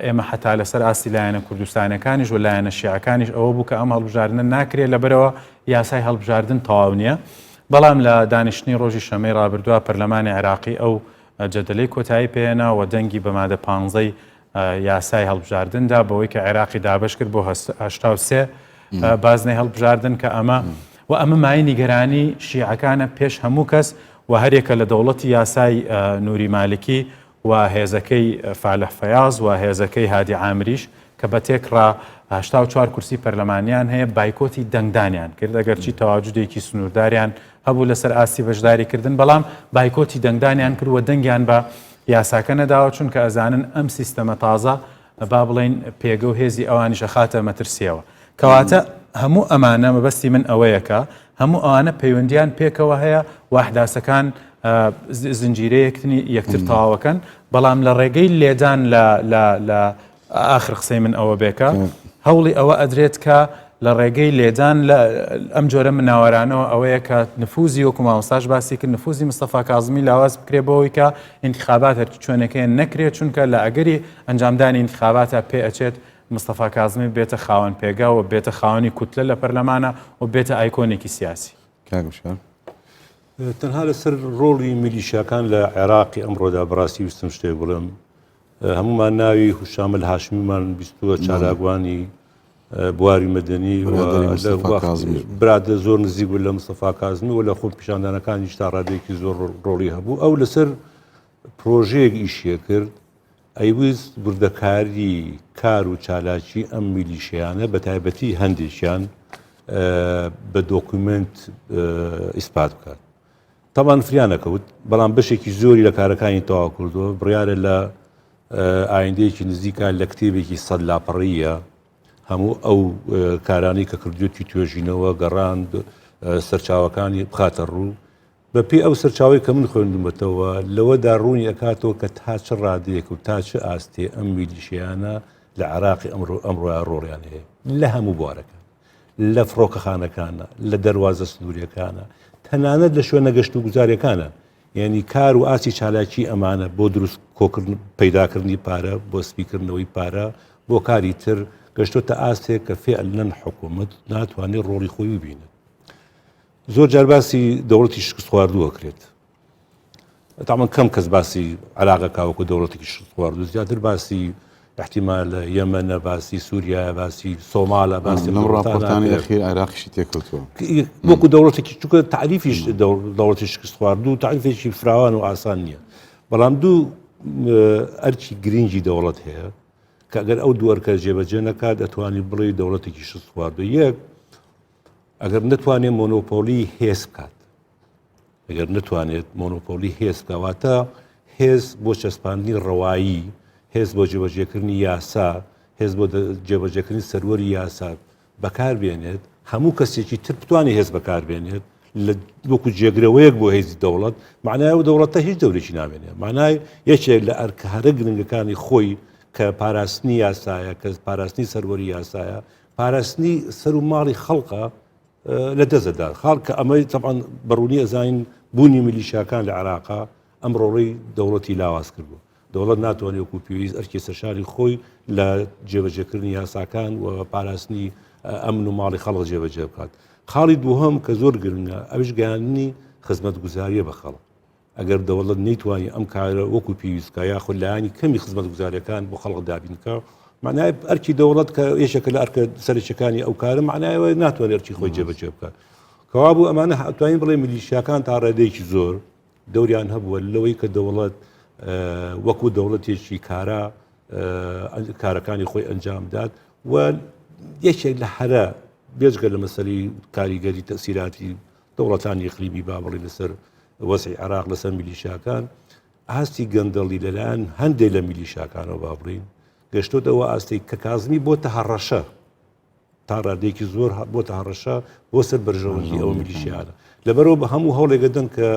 ئێمە حتا لەسەر ئاستی لایەنە کوردستانەکانیش و لایەنە شیعەکانیش ئەوە بوو کە ئەم هەڵبژاردنە ناکرێت لەبەرەوە یاسای هەڵبژاردن تەواو نییە بەڵام لە دانیشتنی ڕۆژی شەمەی ڕابردووە پەرلەمانی عێراقی ئەو جەدەلەی کۆتایی پێهێنا و دەنگی بە مادە پانزەی یاسای هەڵبژاردندا بەوەی کە عێراقی دابش کرد بۆ 83 بازنەی هەڵبژاردن کە ئەمە و ئەمە مای نیگەرانی شیعەکانە پێش هەموو کەس و هەرێکە لە دەوڵەتی یاسای نوری مالکی و هێزەکەی فالح فەیاز و هێزەکەی هادی عامریش کە بە تێکڕا 84 کورسی پەرلەمانیان هەیە بایکۆتی دەنگدانیان کرد ئەگەرچی تەواجودێکی سنوورداریان هەبوو لەسەر ئاستی بەشداریکردن بەڵام بایکۆتی دەنگدانیان کرد و دەنگیان بە یاساکە نەداوە چونکە ئەزانن ئەم سیستەمە تازە با بڵێین پێگە و هێزی ئەوانیش ئەخاتە مەترسیەوە کەواتە هەموو ئەمانە مەبەستی من ئەوەیە کە هەموو ئەوانە پەیوەندیان پێکەوە هەیە و ئەحداسەکان زنجیرەیەکتنی یەکتر تەواوەکەن بەڵام لە ڕێگەی لێدان لە لە لە ئاخر قسەی من ئەوە بێکە هەوڵی ئەوە ئەدرێت کە لە ڕێگەی لێدان لە ئەم جۆرە مناوەرانەوە ئەوەیە کە نفوزی وەکو مامۆستاش باسی کرد نفوزی مستەفا کازمی لاواز بکرێ بۆەوەی کە ئینتخابات هەرچ چۆنەکەیان نەکرێت چونکە لە ئەگەری ئەنجامدانی ئینتخاباتە پێ ئەچێت مستەفا کازمی بێتە خاوەن پێگا و بێتە خاوەنی کوتلە لە پەرلەمانە و بێتە ئایکۆنێکی سیاسی. کاک وشیار. تەنها لەسەر ڕۆڵی میلیشیاکان لە عێراقی ئەمڕۆدا بەڕاستی ویستم شتێک بڵێم هەمومان ناوی هوشام الهاشمیمان بیستووە چالاکوانی بواری مەدەنی برادە زۆر نزیک بوو لە مستەفا کازمی و لە خۆ پیشاندانەکانیش تا ڕادەیەکی زۆر ڕۆڵی هەبوو ئەو لەسەر پرۆژەیەک ئیشیە کرد ئەیویست وردەکاری کار و چالاکی ئەم میلیشیانە بە تایبەتی هەندێکیان بە دۆکومنت ئیسپات بکات تەبان فریا نەکەوت، بەڵام بەشێکی زۆری لە کارەکانی تەواو کردووە، بڕیارە لە ئایندەیەکی نزیکا لە کتێبێکی سەد لاپەڕەییە هەموو ئەو کارانەی کە کردوێتی توێژینەوە گەڕان سەرچاوەکانی بخاتە ڕوو بەپێی ئەو سەرچاوەی کە من خوێندومەتەوە لەوەدا ڕوونی ئەکاتەوە کە تا چ ڕادەیەک و تا چ ئاستێ ئەم میلیشیانە لە عراقی ئەمڕۆ ئەمڕۆیا ڕۆڵیان هەیە لە هەموو بوارەکان لە فڕۆکەخانەکانە، لە دەروازە سنووریەکانە، تەنانەت لە شوێنە گەشت و گوزاریەکانە، یعنی کار و ئاستی چالاکی ئەمانە بۆ دروست کۆکردن پەیداکردنی پارە، بۆ سپیکردنەوەی پارە، بۆ کاری تر گەشتۆتە ئاستێک کە فعلەن حکوومەت ناتوانێت ڕۆڵی خۆی ببینێت. زۆر جار باسی دەوڵەتی شکستخواردوو ئەکرێت. تامان کەم کەس باسی عراقە کاوەکو دەوڵەتێکی شکستخواردوو زیاتر باسی احتیمال یەمەنە باسی سووریا باسی سۆمالە باسی لەم ڕاپۆرتانی ئەخیر عێراقیشی تێکەوتووە وەکو دەوڵەتێکی چونکە تعریفیش دەوڵەتی شکستخواردوو تعریفێکی فراوان و ئاسان نییە بەڵام دوو ئەرکی گرنگی دەوڵەت هەیە کە ئەگەر ئەو دوو ئەرکە جێبەجێ نەکات دەتوانانی بڵێ دەوڵەتێکی شکستخواردوو یەک ئەگەر نەتوانێت مۆنۆپۆلی هێز بکات ئەگەر نەتوانێت مۆنۆپۆلی هێز بکات واتە هێز بۆ چەسپاندنی ڕەوایی هێز بۆ جێبەجێکردنی یاسا هێز بۆ جێبەجێکردنی سەروەری یاسا بەکار بێنێت هەموو کەسێکی تر بتوانێت هێز بەکار بێنێت لە وەکو جێگرەوەیەک بۆ هێزی دەوڵەت معنای ئەو دەوڵەتە هیچ دەورێکی نامێنێت معنای یەکێک لە ئەرکە هەرە گرنگەکانی خۆی کە پاراستنی یاسایە کە پاراستنی سەروەری یاسایە پاراستنی سەر و ماڵی خەڵکە لە دەست دەدات خاڵ کە ئەمەی تەبعەن بەڕوونی ئەزانین بوونی میلیشیاکان لە عێراقا ئەم ڕۆڵەی دەوڵەتی لاواز کردووە دەوڵەت ناتوانێت وەکو پێویست ئەرکی سەرشاری خۆی لە جێبەجێکردنی یاساکان و پاراستنی ئەمن و ماڵی خەڵک جێبەجێ بکات خاڵی دووهەم کە زۆر گرنگە ئەوش گەیاندنی خزمەتگوزاریە بە خەڵک ئەگەر دەوڵەت نەیتوانی ئەم کارە وەکو پێویست بکا یاخود لایەنی کەمی خزمەتگوزاریەکان بۆ خەڵک دابین بکا معنای ئەرکی دەوڵەت کە یەکێکە لە ئەرکە سەرەکیەکانی ئەو کارە معنای ئەوەیە ناتوانێت ئەرکی خۆی جێبەجێ بکات کەوابوو ئەمانە ئەتوانین بڵێ میلیشیاکان تا ڕێدەیەکی زۆر دەوریان هەبووە لەوەی کە دەوڵەت وەکو دەوڵەتێکی کارا کارەکانی خۆی ئەنجام بدات و یەکێک لە هەرە بێجگە لە مەسەری کاریگەری تەسیراتی دەوڵەتانی ئیقلیمی با بڵێین لەسەر وەزعی عێراق لەسەر میلیشیاکان. ئاستی گەندەڵی لەلایەن هەندێک لە میلیشاکانەوە با بڵین گەشتۆتەوە ئاستێک کە کازمی بۆتە هەڕەشە تا ڕادەیەکی زۆر بۆتە هەڕەشە بۆ سەر بەرژەوەندی ئەو میلیشیانە لەبەرەوە بە هەموو هەوڵێکە دەن کە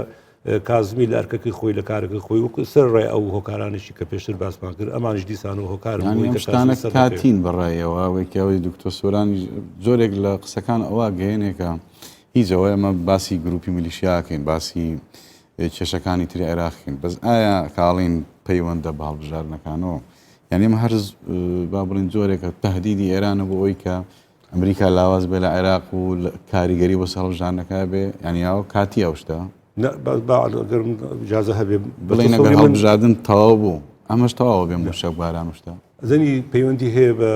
کازمی لە ئەرکەکەی خۆی لە کارەکەی خۆی وەکو سەر ڕێ ئەو هۆکارانیشی کە پێشتر باسمان کرد ئەمانش دیسان و هۆکار شتانە کاتین بەڕایەوە وەکەوەی دکتۆر سۆرانی جۆرێک لە قسەکان ئەوە گەیەنێکە هیچ ئەوە ئێمە باسی گروپی میلیشیاکەین باسی کێشەکانی تری عێراقین بەس ئایا کاڵین پەیوەندە بە هەڵبژاردنەکانەوە یعنی ئەمە هەر با بڵین جۆرێکە تهدیدی ئێرانە بۆ ئەوی کە ئەمریکا لاواز بێ لە عێراق و کاریگەری بۆ هەڵبژاردنەکە بێ یعنی یاوە کاتی ئەو شتە جازە هەبێ بڵێن ئەگەر هەڵبژاردن تەواو بوو ئەمەش تەواو بێ موشەک باران شتە زەنی پەیوەندی هەیە بە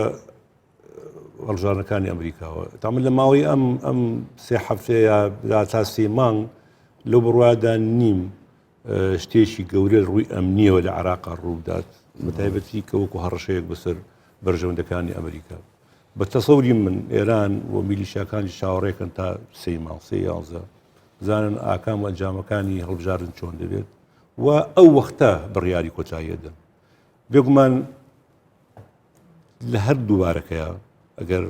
هەڵبژاردنەکانی ئەمریکاوە تا من لە ماوەی ئەم ئەم سێ هەفتەیە تا سێ مانگ لەو بڕوادا نیم شتێکی گەورە ڕووی ئەمنیەوە لە عراقا ڕووبدات بە تایبەتی کە وەکو هەڕەشەیەک بەسەر بەرژەوەندەکانی ئەمریکا بە تەسەوری من ئێران و میلیشاکانی چاوەڕێکن تا سێ مانگ سێ یانزە بزانن ئاکام و ئەنجامەکانی هەڵبژاردن چۆن دەبێت و ئەو وەختە بڕیاری کۆتاییە دەن بێگومان لە هەر دووبارەکەیە ئەگەر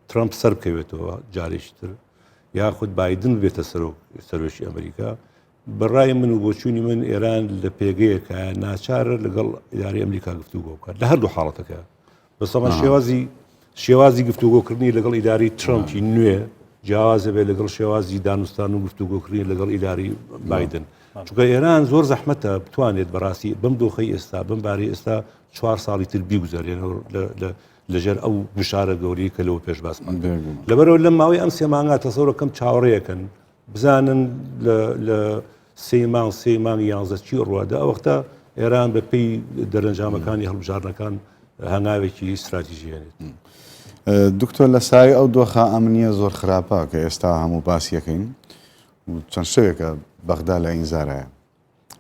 ترامپ سەر بکەوێتەوە جارێکی تر یاخود بایدن بێتە سەرۆک سەرۆکی ئەمریکا بەڕای من و بۆچوونی من ئێران لە پێگەیەکە ناچارە لەگەڵ ئیداری ئەمریکا گفتوگۆ بکات لە هەردوو حاڵەتەکە بەسەڵان شێوازی شێوازی گفتوگۆکردنی لەگەڵ ئیداری ترامپی نوێ جیاوازە بێت لەگەڵ شێوازی دانوستان و گفتوگۆکردنی لەگەڵ ئیداری بایدن چونکە ئێران زۆر زەحمەتە بتوانێت بەڕاستی بەم دۆخەی ئێستا بەم باری ئێستا چوار ساڵی تر بیگوزارێنەوە لەژێر ئەو گوشارە گەورەی کە لەوە پێش باسمان لەبەرەوە لە ماوەی ئەم سێ مانگا تەسەورەکەم چاوەڕێیەکەن بزانن لە سێ مانگ سێ مانگ یانزە چی ڕوادە ئەو وەختە ئێران بە پێی دەرەنجامەکانی هەڵبژاردنەکان هەنگاوێکی استراتیژی هێنێت. دکتۆر لە سایەی ئەو دۆخە ئەمنیە زۆر خراپە کە ئێستا هەموو باسیەکەین و چەند شەوێکە بەغدا لە ئینزارایە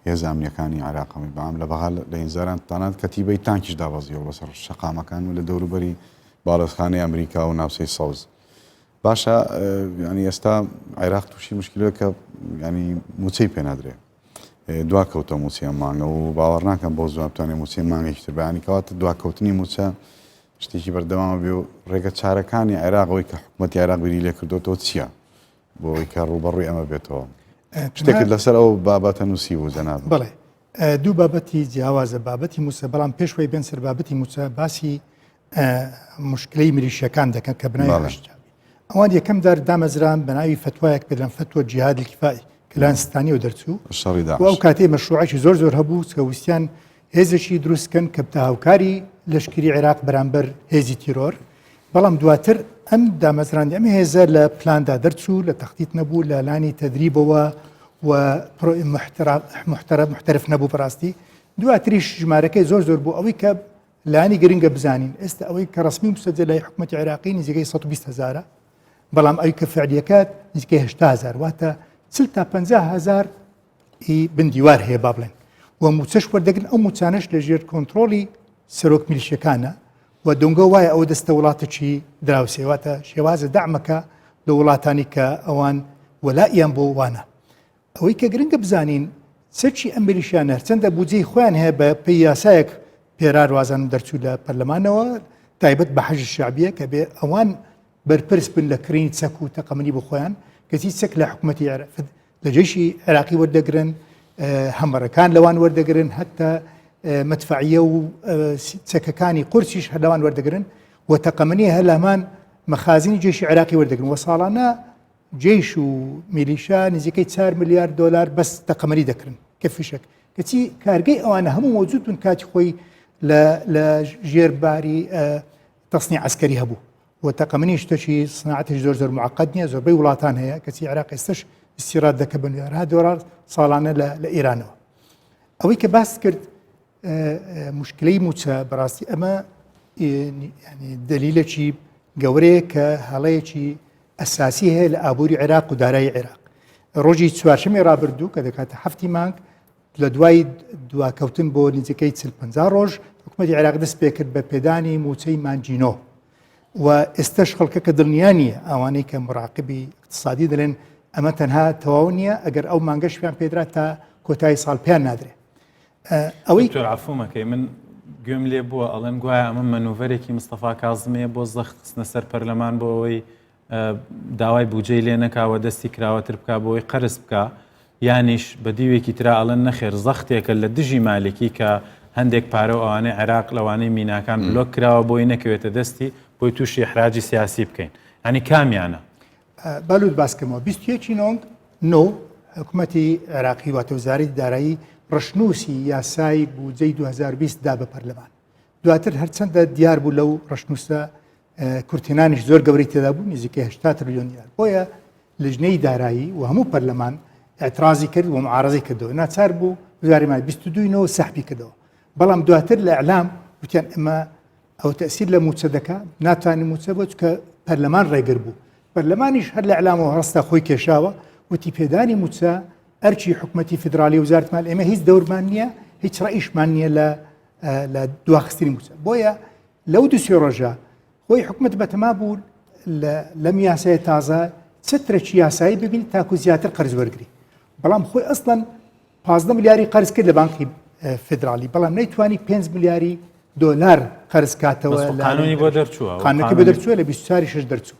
هێزە ئەمنیەکانی عێراق هەمووی بەعام لە بەغا لە ئینزاران تەنانەت کەتیبەی تانکیش دابەزیوە بەسەر شەقامەکان و لە دەوروبەری باڵێزخانەی ئەمریکا و ناوچەی سەوز باشە ینی ئێستا عێراق تووشی مشکلەوە کە ینی موچەی پێنادرێ دوا کەوتە موچەی ئەم مانگە و باوەڕ ناکەم بۆ زوان بتوانێت موچەی مانگێکی تر بەیانی کەواتە دواکەوتنی موچە شتێکی بەردەوامە بێ و ڕێگە چارەکانی عێراق ئەوەی کە حکوومەتی عێراق بیری لێ کردوێتەوە چییە بۆ ئەوەی کە ڕووبەڕووی ئەمە بێتەوە شتێکت لەسەر ئەو بابەتە نووسی بوو جەناب بەڵێ دوو بابەتی جیاوازە بابەتی موچە بەڵام پێشوەی بێن سەر بابەتی موچە باسی مشکلەی ملیشیەکان دەکەن کە بنای ئەوان یەکەم دار دامەزران بە ناوی فتوایەک پێدران فتوە جیهاد الکفائی کە لایەن ستانیەوە دەرچوو شەڕی و ئەو کاتەی مەشروعێکی زۆر زۆر هەبوو کە ویستیان هێزێکی دروستکەن کە بتە هاوکاری لەشکری عێراق بەرامبەر هێزی تیرۆر بەڵام دواتر ئەم دامەزراندی ئەم هێزە لە پلاندا دەرچوو لە تەختیت نەبوو لە لانی تەدریبەوە و محتەرف نەبوو بەڕاستی دواتریش ژمارەکەی زۆر زۆر بوو ئەوەی کە لانی گرنگە بزانین ئێستا ئەوەی کە ڕسمی مسەجە لای حکوومەتتی عێراقی نزیکەی 120 هزارە بەڵام ئەوی کە فعلیەکە نزیکەی 80 هزار واتە 40 تا 50 هزار ئی بن دیوار هەیە با بڵێن و موچەش وەردەگرن ئەو موچانەش لە ژێر کۆنتترۆلی سەرۆک میلیشەکانە و دۆنگە وایە ئەوە دەستە وڵاتێکی دراوسێ واتە شێوازە دەعمەکە لە وڵاتانی کە ئەوان وەلائیان بۆ وانە ئەوەی کە گرنگە بزانین چەکی ئەم میلیشیانە هەرچەندە بودجەی خۆیان هەیە بە پێی یاسایەک پێرار وازانم دەرچوو لە پەرلەمانەوە تایبەت بە حەشد شەعبیە کە بێ ئەوان بەرپرس بن لە کڕینی چەک و تەقەمەنی بۆ خۆیان کەچی چەک لە حکوومەتی لە جێشی عێراقی وەردەگرن هەمەڕەکان لەوان وەردەگرن هەتا مەدفەعیە و چەکەکانی قورسیش هەر لەوان وەردەگرن و تەقەمەنی هەر لەمان مەخازنی جێشی عێراقی وەردەگرن و ساڵانە جێش و میلیشا نزیکەی 4 ملیار دلار بەس تەقەمەنی دەکرن کە فیشەک کەچی کارگەی ئەوانە هەموو مەوجود بوون کاتی خۆی لە ژێر باری تەسنی عسکەری هەبوو و تەقەمەنی شتەکی سناعەتیش زۆر زۆر معقد نییە زۆربەی وڵاتان هەیە کەچی عێراق ئێستش استیراد دەکە بە ملیارها دۆلار ساڵانە لە ئێرانەوە ئەوەی کە باس کرد مشکلەی موچە بەڕاستی ئەمە دەلیلێکی گەورەیە کە هەڵەیەکی ئەساسی هەیە لە ئابووری عێراق و دارایی عێراق ڕۆژی چوارشەمی ڕابردوو کە دەکاتە هەفتی مانگ لە دوای دواکەوتن بۆ نزیکەی 40 50 ڕۆژ حکوومەتی عێراق دەست پێکرد بە پێدانی موچەی مانگی نۆ و ئێستش خەڵکەکە دڵنیا نییە ئەوانەی کە مراقبی اقتصادی دەڵێن ئەمە تەنها تەواو نییە ئەگەر ئەو مانگەش پێیان پێدرا تا کۆتایی ساڵ پێیان نادرێ. ئەوەی دکتۆر عەفومەکەی من گوێم لێ بووە ئەڵێن گوایە ئەمە مەنوڤەرێکی مستەفا کازمیە بۆ زەخت خستنە سەر پەرلەمان بۆ ئەوەی داوای بودجەی لێ نەکا و دەستی کراوەتر بکا بۆ ئەوەی قەرز بکا یانیش بە دیوێکی ترا ئەڵێن نەخێر زەختێکە لە دژی مالکی کە هەندێک پارە و ئەوانەی عێراق لەوانەی میناکان بلۆک کراوە بۆی نەکەوێتە دەستی بۆی تووشی ئیحراجی سیاسی بکەین ئەنی کامیانە؟ با لوت باس کەمەوە 21 نۆنگ نۆ حکومەتی عێراقی واتە وزارەتی دارایی ڕەشنووسی یاسای بودجەی 2020 دا بە پەرلەمان دواتر هەرچەندە دیار بوو لەو ڕەشنووسە کورتهێنانیش زۆر گەورەی تێدا بوو نزیکەی 80 تریلیۆن دینار بۆیە لجنەی دارایی و هەموو پەرلەمان اعترازی کرد و معارضی کردەوە ناچار بوو وزاری مال 22 نۆ سەحبی کردەوە بەڵام دواتر لە ئەعلام وتیان ئەمە ئەو تەسیر لە موچە دەکا ناتوانانی موچە بۆ چکە پەرلەمان ڕێگر بوو پەرلەمانیش هەر لە ئەعلامەوە هەستا خۆی کێشاوە وتی پێدانی موچە ئەرکی حکومەتی فیدرالی وزارتمان ئێمە هیچ دەورمان نییە هیچ ڕئیشمان نییە لە لە دواخستنی موچە بۆیە لەو دوسێ ڕۆژە خۆی حکومت بەتەما بوو لەم یاسای تازە چترێکی یاسایی ببین تاکو زیاتر قەرز وەرگری بەڵام خۆی ئەسڵەن 15 ملیاری قەرز کرد لە بانقی فدرالی بەڵام نەیتوانی 5 ملیاری دۆلار قەرز کاتەوە قانونی بۆ دەرچووە قانونەکە بۆ دەرچووە لە 24 شش دەرچوو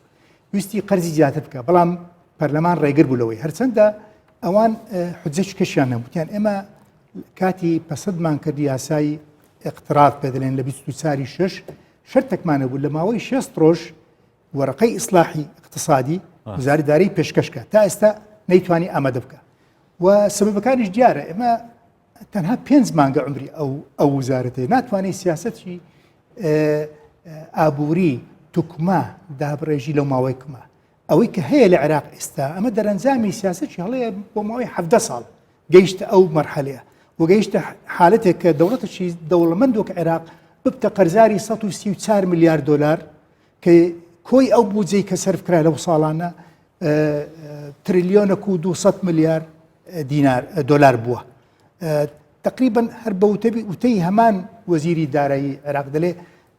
ویستی قەرزی زیاتر بکە بەڵام پەرلەمان ڕێگر بوو لەوەی هەرچەندە ئەوان حجەی کەشیان نەبووتیان ئێمە کاتی پەسەندمان کرد یاسای اقتراض پێ دەلێن لە 24 شش شەرتێکمان هەبوو لە ماوەی 60 ڕۆژ وەرەقەی ئیسلاحی اقتصادی وزاری دارایی پێشکەش کە تا ئێستا نەیتوانی ئامادە بکە و سەبەبەکانیش دیارە ئێمە تەنها پێنج مانگە عمری ئەو ئەو وزارەتەیە ناتوانێت سیاسەتی ئابووری توکمە دابڕێژی لەو ماوەی کمە ئەوەی کە هەیە لە عێراق ئێستا ئەمە دەرەنجامی سیاسەتی هەڵەیە بۆ ماوەی حەڤدە ساڵ گەیشتە ئەو مەرحەلەیە و گەیشتە حالەتێک کە دەوڵەتێکی دەوڵەمەند وەک عێراق ببتە قەرزاری 134 ملیار دۆلار کە کۆی ئەو بودجەی کە سەرف کرا لەو ساڵانە تریلیۆنەک و 200 ملیار دینار دۆلار بووە تقریبا هەر بە وتەبی وتەی هەمان وەزیری دارایی عێراق دەلێ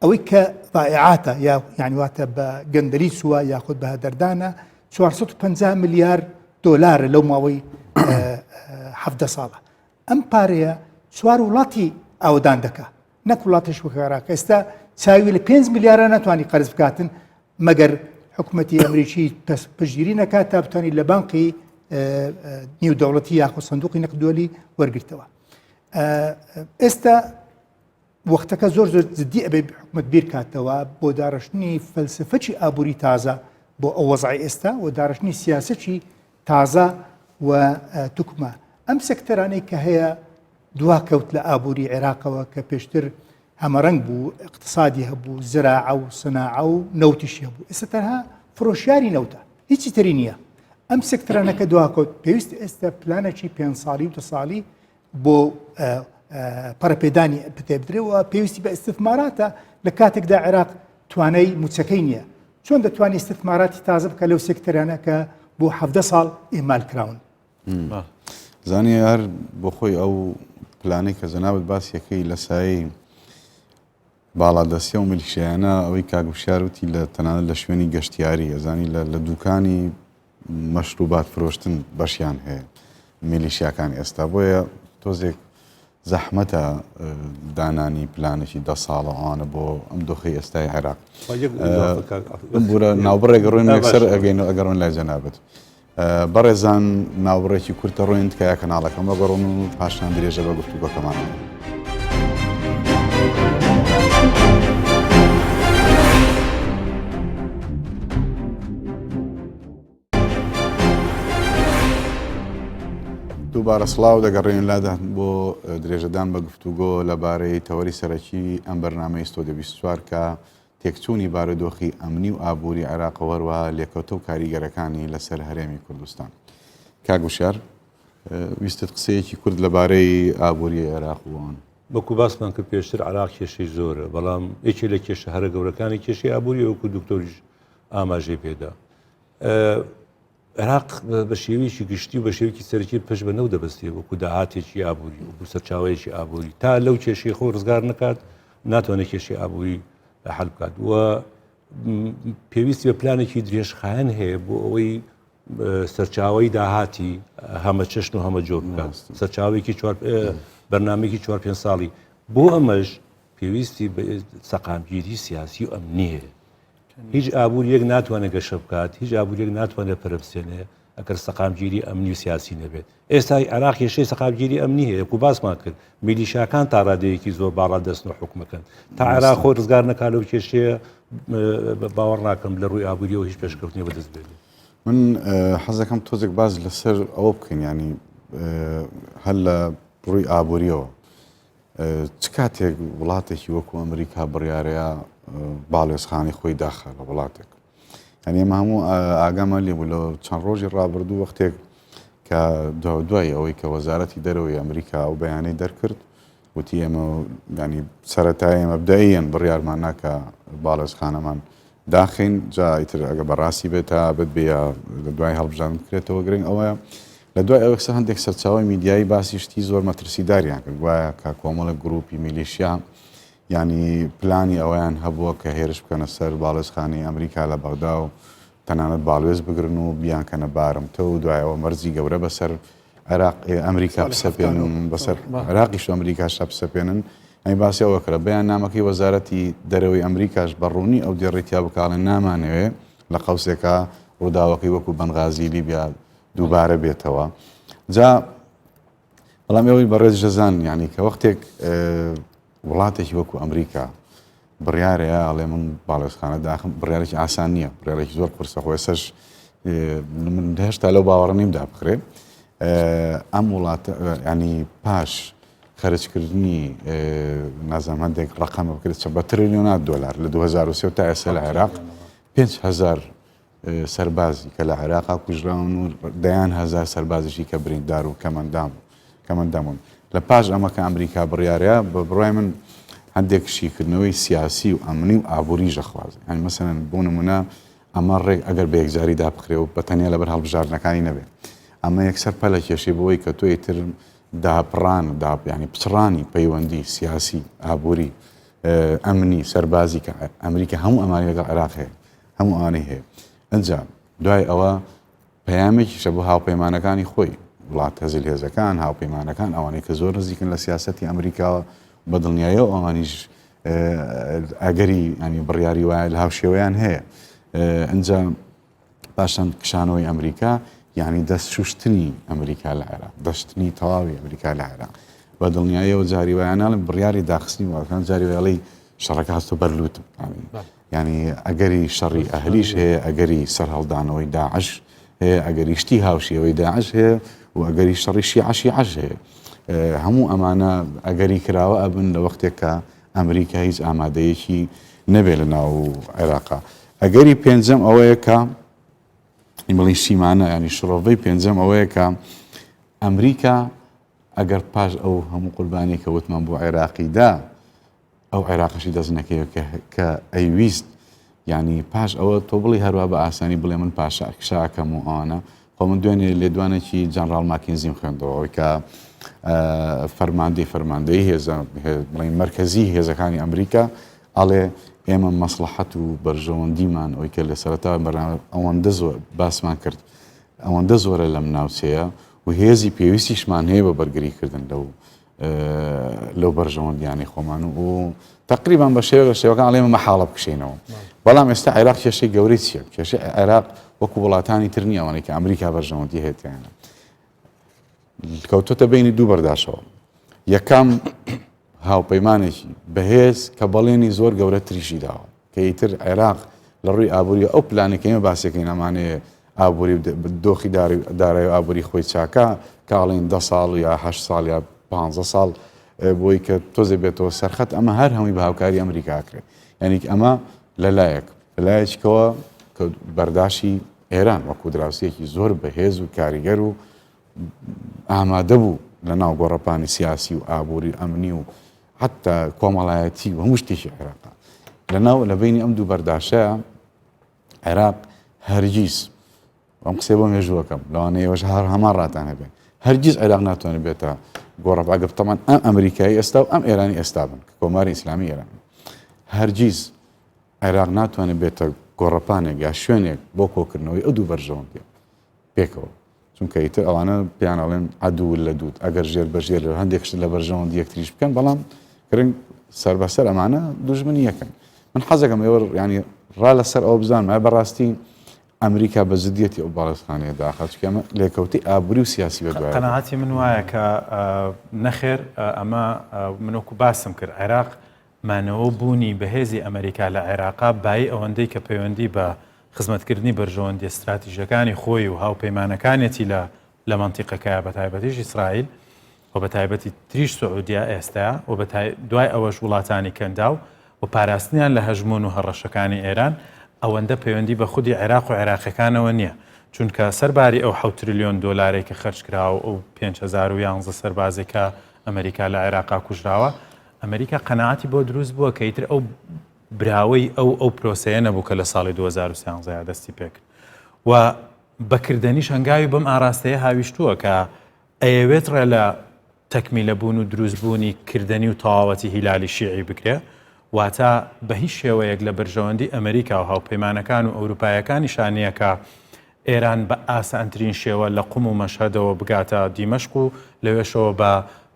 ئەوەی کە ضائعاتە یا یعنی واتە بە گەندەلی چووە یاخود بە هەدەردانە 450 ملیار دۆلارە لەو ماوەی حەڤدە ساڵە ئەم پارەیە چوار وڵاتی ئاودان دەکا نەک وڵاتش وەک عێراق ئێستا چاوی لە 5 ملیارە ناتوانانی قەرز بکاتن مەگەر حکوومەتی ئەمریکی پشتگیری نەکات تا بتوانانی لە بانقی نیودەوڵەتی یاخود سندوقی نەقدۆلی وەرگرتەوە ئێستا وەختەکە زۆر زۆر جدی ئەبێ حکومەت بیرکاتەوە بۆ داڕشتنی فەلسفەکی ئابووری تازە بۆ ئەو وەزعی ئێستا و داڕشتنی سیاسەکی تازە و توکمە ئەم سێکتەرانەی کە هەیە دواکەوت لە ئابووری عێراقەوە کە پێشتر هەمەڕەنگ بوو اقتصادی هەبوو زراعە و سناعە و نەوتیشی هەبوو ئێستا تەنها فرۆشیاری نەوتە هیچی تری نییە ئەم سێکتەرانە کە دواکەوت پێویست ئێستا پلانێکی پێ ساڵی و دە ساڵی بۆ پەرەپێدانی پتێبدرێ و پێویستی بە ئیستثماراتە لە کاتێکدا عێراق توانای موچەکەی نییە چۆن دەتوانێت ئیستثماراتی تازە بکە لەو سێکتەرانە کە بۆ حەڤدە ساڵ ئیهمال کراون. زانی هەر بۆ خۆی ئەو پلانەی کە جەنابت باسیەکەی لە سایەی باڵادەستی ئەو میلیشیایانە ئەوەی کاک وشیار وتی لە تەنانەت لە شوێنی گەشتیاری ئەزانی لە لە دوکانی مەشروبات فرۆشتن بەشیان هەیە میلیشیاکان ئێستا بۆیە تۆزێک زەحمەتە دانانی پلانێکی دە ساڵە ئەوانە بۆ ئەم دۆخی ئێستای عێراق بورە ناوبڕێک ڕوین یەکسەر ئەگەین و ئەگەڕۆن لای جەنابەت بەڕێزان ناوبڕێکی کورتە ڕۆین تکایە کەناڵەکەم بەگەڕۆن و پاشان درێژە بە گفتوگۆکەمان. دووبارە سڵاو دەگەڕێن لادان بۆ درێژەدان بە گفتوگۆ لەبارەی تەوەری سەرەکی ئەم بەرنامەی ستۆدیۆ 24 کە تێکچوونی بارودۆخی ئەمنی و ئابووری عێراق و هەروەها لێکەوتە و کاریگەرەکانی لەسەر هەرێمی کوردستان. کاک وشیار، ویستت قسەیەکی کورت لەبارەی ئابووری عێراق و ئەوان. وەکو باسمان کرد پێشتر عێراق کێشەی زۆرە، بەڵام یەکێ لە کێشە هەرە گەورەکانی کێشەی ئابووریە وەکو دکتۆریش ئاماژەی پێدا. عێراق بە شێوەیەکی گشتی و بە شێوەیەکی سەرەکی پشت بە نەوت دەبەستێ وەکو داهاتێکی ئابووری وەکو سەرچاوەیەکی ئابووری تا لەو کێشەی خۆی ڕزگار نەکات ناتوانێت کێشەی ئابووری حل بکات و پێویستی بە پلانێکی درێژخایەن هەیە بۆ ئەوەی سەرچاوی داهاتی هەمە چەشن و هەمە جۆر بکات سەرچاوێکی چوار. بەرنامەیەکی چوار پێنج ساڵی بۆ ئەمەش پێویستی بە سەقامگیری سیاسی و ئەمنی هەیە. هیچ ئابووریەک ناتوانێت گەشە بکات، هیچ ئابووریەک ناتوانێت پەرە بسێنێ ئەگەر سەقامگیری ئەمنی و سیاسی نەبێت. ئێستا عێراق کێشەی سەقامگیری ئەمنی هەیە، وەکو باسمان کرد میلیشاکان تا ڕادەیەکی زۆر باڵا دەستن و حوکمەکەن. تا عێراق خۆی ڕزگار نەکات لەو کێشەیە باوەڕ ناکەم لە ڕووی ئابووریەوە هیچ پێشکەوتنێک بەدەست بێنێت. من حەزەکەم تۆزێک باس لەسەر ئەوە بکەین ینی هەر لە ڕووی ئابووریەوە چ کاتێک وڵاتێکی وەکو ئەمریکا بڕیارەیە باڵێزخانی خۆی داخە لە وڵاتێک یعنی ئێمە هەموو ئاگامان لێ بوو لە چەند ڕۆژی ڕابردوو وەختێک کە دوای ئەوەی کە وەزارەتی دەرەوەی ئەمریکا ئەو بەیانەی دەرکرد وتی ئێمە ینی سەتای مەبدەیەن بڕیارمان ناکە باڵێزخانەمان داخین جا ئیتر ئەگە بەڕاستی بێت تا بێت بێ یا لە دوای هەڵبژاردن بکرێتەوە گرنگ ئەوەیە لە دوای ئەوەکسە هەندێک سەرچاوی میدیایی باسی شتی زۆر مەترسیداریان کرد گوایە کە کۆمەڵێک گروپی میلیشیا ینی پلانی ئەوەیان هەبووە کە هێرش بکەنە سەر باڵێزخانەی ئەمریکا لە بەغدا و تەنانەت باڵوێز بگرن و بیانکەنە بارمتە و دوایەوە مەرجی گەورە بەسەر عێراق ئەمریکا بسەپێنن بەسەر عێراقیش و ئەمریکاشا بسەپێنن ئەی باسی ئەوە کرا بەیاننامەکەی وەزارەتی دەرەوەی ئەمریکاش بە ڕوونی ئەو دێڕی تیا بکاڵێ نامانەوێ لە قەوسێکا ڕووداوەکەی وەکو بەنغازی لیبیا دووبارە بێتەوە جا بەڵام ئێوەی بەڕێز ژەزان یعنی کە وەختێک وڵاتێکی وەکو ئەمریکا بڕیارەیە ئەڵێ من باڵێزخانە داخم بڕیارێکی ئاسان نییە بڕیارێکی زۆر قورسە خۆ ئێستاش من هێشتا لەو باوەڕە نیم دابخرێ ئەم وڵاتە ینی پاش خەرجکردنی نازانم هەندێک ڕقەمە بکرێت چە بە تریلیۆنات دۆلار لە 2023 تا ئێستا لە عێراق 5000 سەربازی کە لە عێراقا کوژراون و دەیان هەزار سەربازیشی کە بریندار و کەمەندام کەمەندام بوون. لە پاش ئەمە کە ئەمریکا بڕیارە بە بڕوای من هەندێک شیکردنەوەی سیاسی و ئەمنی و ئابووریش دەخوازێ. یانی مەسەلەن بۆ نموونە ئەمە ڕێک ئەگەر بە یەکجاری دابخرێ و بە تەنیا لەبەر هەڵبژاردنەکانی نەبێ ئەمە یەکسەر پەلە کێشەی بۆی کە تۆ ئیتر داپڕان داب یانی پچڕانی پەیوەندی سیاسی ئابووری ئەمنی سەربازی کە ئەمریکا هەموو ئەمانی لەگەڵ عێراق هەیە هەموو ئەوانەی هەیە ئەجا دوای ئەوە پەیامێکیشە بۆ هاوپەیمانەکانی خۆی وڵاتە زلهێزەکان هاوپەیمانەکان ئەوانەی کە زۆر نزیکن لە سیاسەتی ئەمریکاوە بە دڵنیایەوە ئەوانیش ئەگەری ینی بڕیاری وایە لە هاوشێوەیان هەیە ئەجا پاشان کشانەوەی ئەمریکا یعنی دەست شوشتنی ئەمریکا لە عێراق دەشتنی تەواوی ئەمریکا لە عێراق بە دڵنیاییەوە جاری وایە ناڵێم بڕیاری داخستنی وڵاتان جاری وایڵی شەڕەکە هەستە بەر لوتم یانی ئەگەری شەڕی ئەهلیش هەیە، ئەگەری سەرهەڵدانەوەی داعش هەیە، ئەگەری شتی هاوشێوەی داعش هەیە و ئەگەری شەڕی شیعە شیعەش هەیە. هەموو ئەمانە ئەگەری کراوە ئەبن لە وەختێک کە ئەمریکا هیچ ئامادەیەکی نەبێت لە ناو عێراقا. ئەگەری پێنجەم ئەوەیە کە بڵین شیمانە ینی شڕۆڤەی پێنجەم ئەوەیە کە ئەمریکا ئەگەر پاش ئەو هەموو قوربانی کە وتمان بۆ عێراقی دا ئەو عێراقەشی دەست نەکەوێت کە کە ئەیویست یعنی پاش ئەوە تۆ بڵی هەروە بە ئاسانی بڵێ من پاشا کشاکەم و ئەوانە خۆ من دوێنێ لێدوانێکی جەنراڵ ماکینزیم خوێندەوە ئەوەی کە فەرماندەی فەرماندەی هێزە بڵین مرکزی هێزەکانی ئەمریکا ئەڵێ ئێمە مەسلحەت و بەرژەوەندیمان ئەوی کە لە سەرەتا بەرنامە ئەوەندە زۆر باسمان کرد ئەوەندە زۆرە لەم ناوچەیە و هێزی پێویستیشمان هەیە بە بەرگریکردن لەو لەو بەرژەوەندیانەی خۆمان و تقریبان بە شێوە لە شێوەکان ئەڵێ مەحاڵە بکشینەوە بەڵام ئێستا عێراق کێشەی گەورەی چییە کێشەی عێراق وەکو وڵاتانی تر نییە ئەوانەی کە ئەمریکا بەرژەوەندی هەیە تیانە کەوتۆتە بینی دوو بەرداشەوە یەکەم هاوپەیمانێکی بەهێز کە بەڵێنی زۆر گەورە تریشی داوە کە ئیتر عێراق لە ڕووی ئابووری ئەو پلانێک ئێمە باسێکەین ئەمانەیە ئابووری و دۆخی دارایی و ئابووری خۆی چاکە کە ئەڵێن دە ساڵ یا هەشت ساڵ یا پانزە ساڵ بۆی کە تۆزێ بێتەوە سەرخەت ئەمە هەر هەمووی بە هاوکاری ئەمریکا کرێت یعنی ئەمە لەلایەک لەلایەکەوە کە بەرداشی ئێران وەکو دراوسێکی زۆر بەهێز و کاریگەر و ئامادە بوو لە ناو گۆڕەپانی سیاسی و ئابووری و ئەمنی و حتا کۆمەڵایەتی و هەموو شتێکی عێراق لە ناو لە بینی ئەم دوو بەرداشەیە عێراق هەرگیز ئەم قسەی بۆ مێژووەکەم لەوانەیە ئێوەش هەر هەمان ڕاتان هەبێ هەرگیز عێراق ناتوانێت بێتە گۆڕەپ ئەگەر تەمان ئەم ئەمریکایی ئێستا و ئەم ئێرانی ئێستا بن کە کۆماری ئیسلامی ئێران هەرگیز عێراق ناتوانێت بێتە گۆڕەپانێک یا شوێنێک بۆ کۆکردنەوەی ئەو دوو بەرژەوەندیە پێکەوە. چونکە ئیتر ئەوانە پێیان ئەڵێن عدو لەدود ئەگەر ژێر بە ژێر هەندێک شت لە بەرژەوەندی یەکتریش بکەن بەڵام گرنگ سەر بەسەر ئەمانە دوژمنی یەکەن. من حەزەکەم ئێوە ینی ڕا لەسەر ئەوە بزانم ئایا بەڕاستی ئەمریکا بە جدیەتی ئەو باڵێزخانەیە داخات چونکە ئەمە لێکەوتەی ئابووری و سیاسی بە دوایە. قەناعەتی من وایە کە نەخێر ئەمە من وەکو باسم کرد عێراق مانەوە و بوونی بەهێزی ئەمریکا لە عێراقا بایی ئەوەندەی کە پەیوەندی بە خزمەتکردنی بەرژەوەندیە ستراتیژەکانی خۆی و هاوپەیمانەکانیەتی لە لە مەنتیقەکەیا بەتایبەتیش ئیسرائیل و بەتایبەتی تریش سعودیە ئێستا و دوای ئەوەش وڵاتانی کەنداو و پاراستنیان لە هەژموون و هەڕەشەکانی ئێران ئەوەندە پەیوەندی بە خودی عێراق و عێراقیەکانەوە نییە چونکە سەرباری ئەو حەوت تریلیۆن دۆلارەی کە خەرج کراوە و ئەو 5011 سەربازێک کە ئەمریکا لە عێراقا کوژراوە ئەمریکا قەناعەتی بۆ دروست بووە کە ئیتر ئەو براوەی ئەو ئەو پرۆسەیە نەبوو کە لە ساڵی 2013 دەستی پێکرد و بە کردەنیش هەنگاوی بەم ئاراستەیە هاویشتووە کە ئەیەوێت ڕێ لە تەکمیلە بوون و دروست بوونی کردەنی و تەواوەتی هیلالی شیعی بگرێ، واتە بە هیچ شێوەیەک لە بەرژەوەندی ئەمریکا و هاوپەیمانەکان و ئەوروپایەکانیشا نییە کە ئێران بە ئاسانترین شێوە لە قوم و مەشهەدەوە بگاتە دیمەشق و لەوێشەوە بە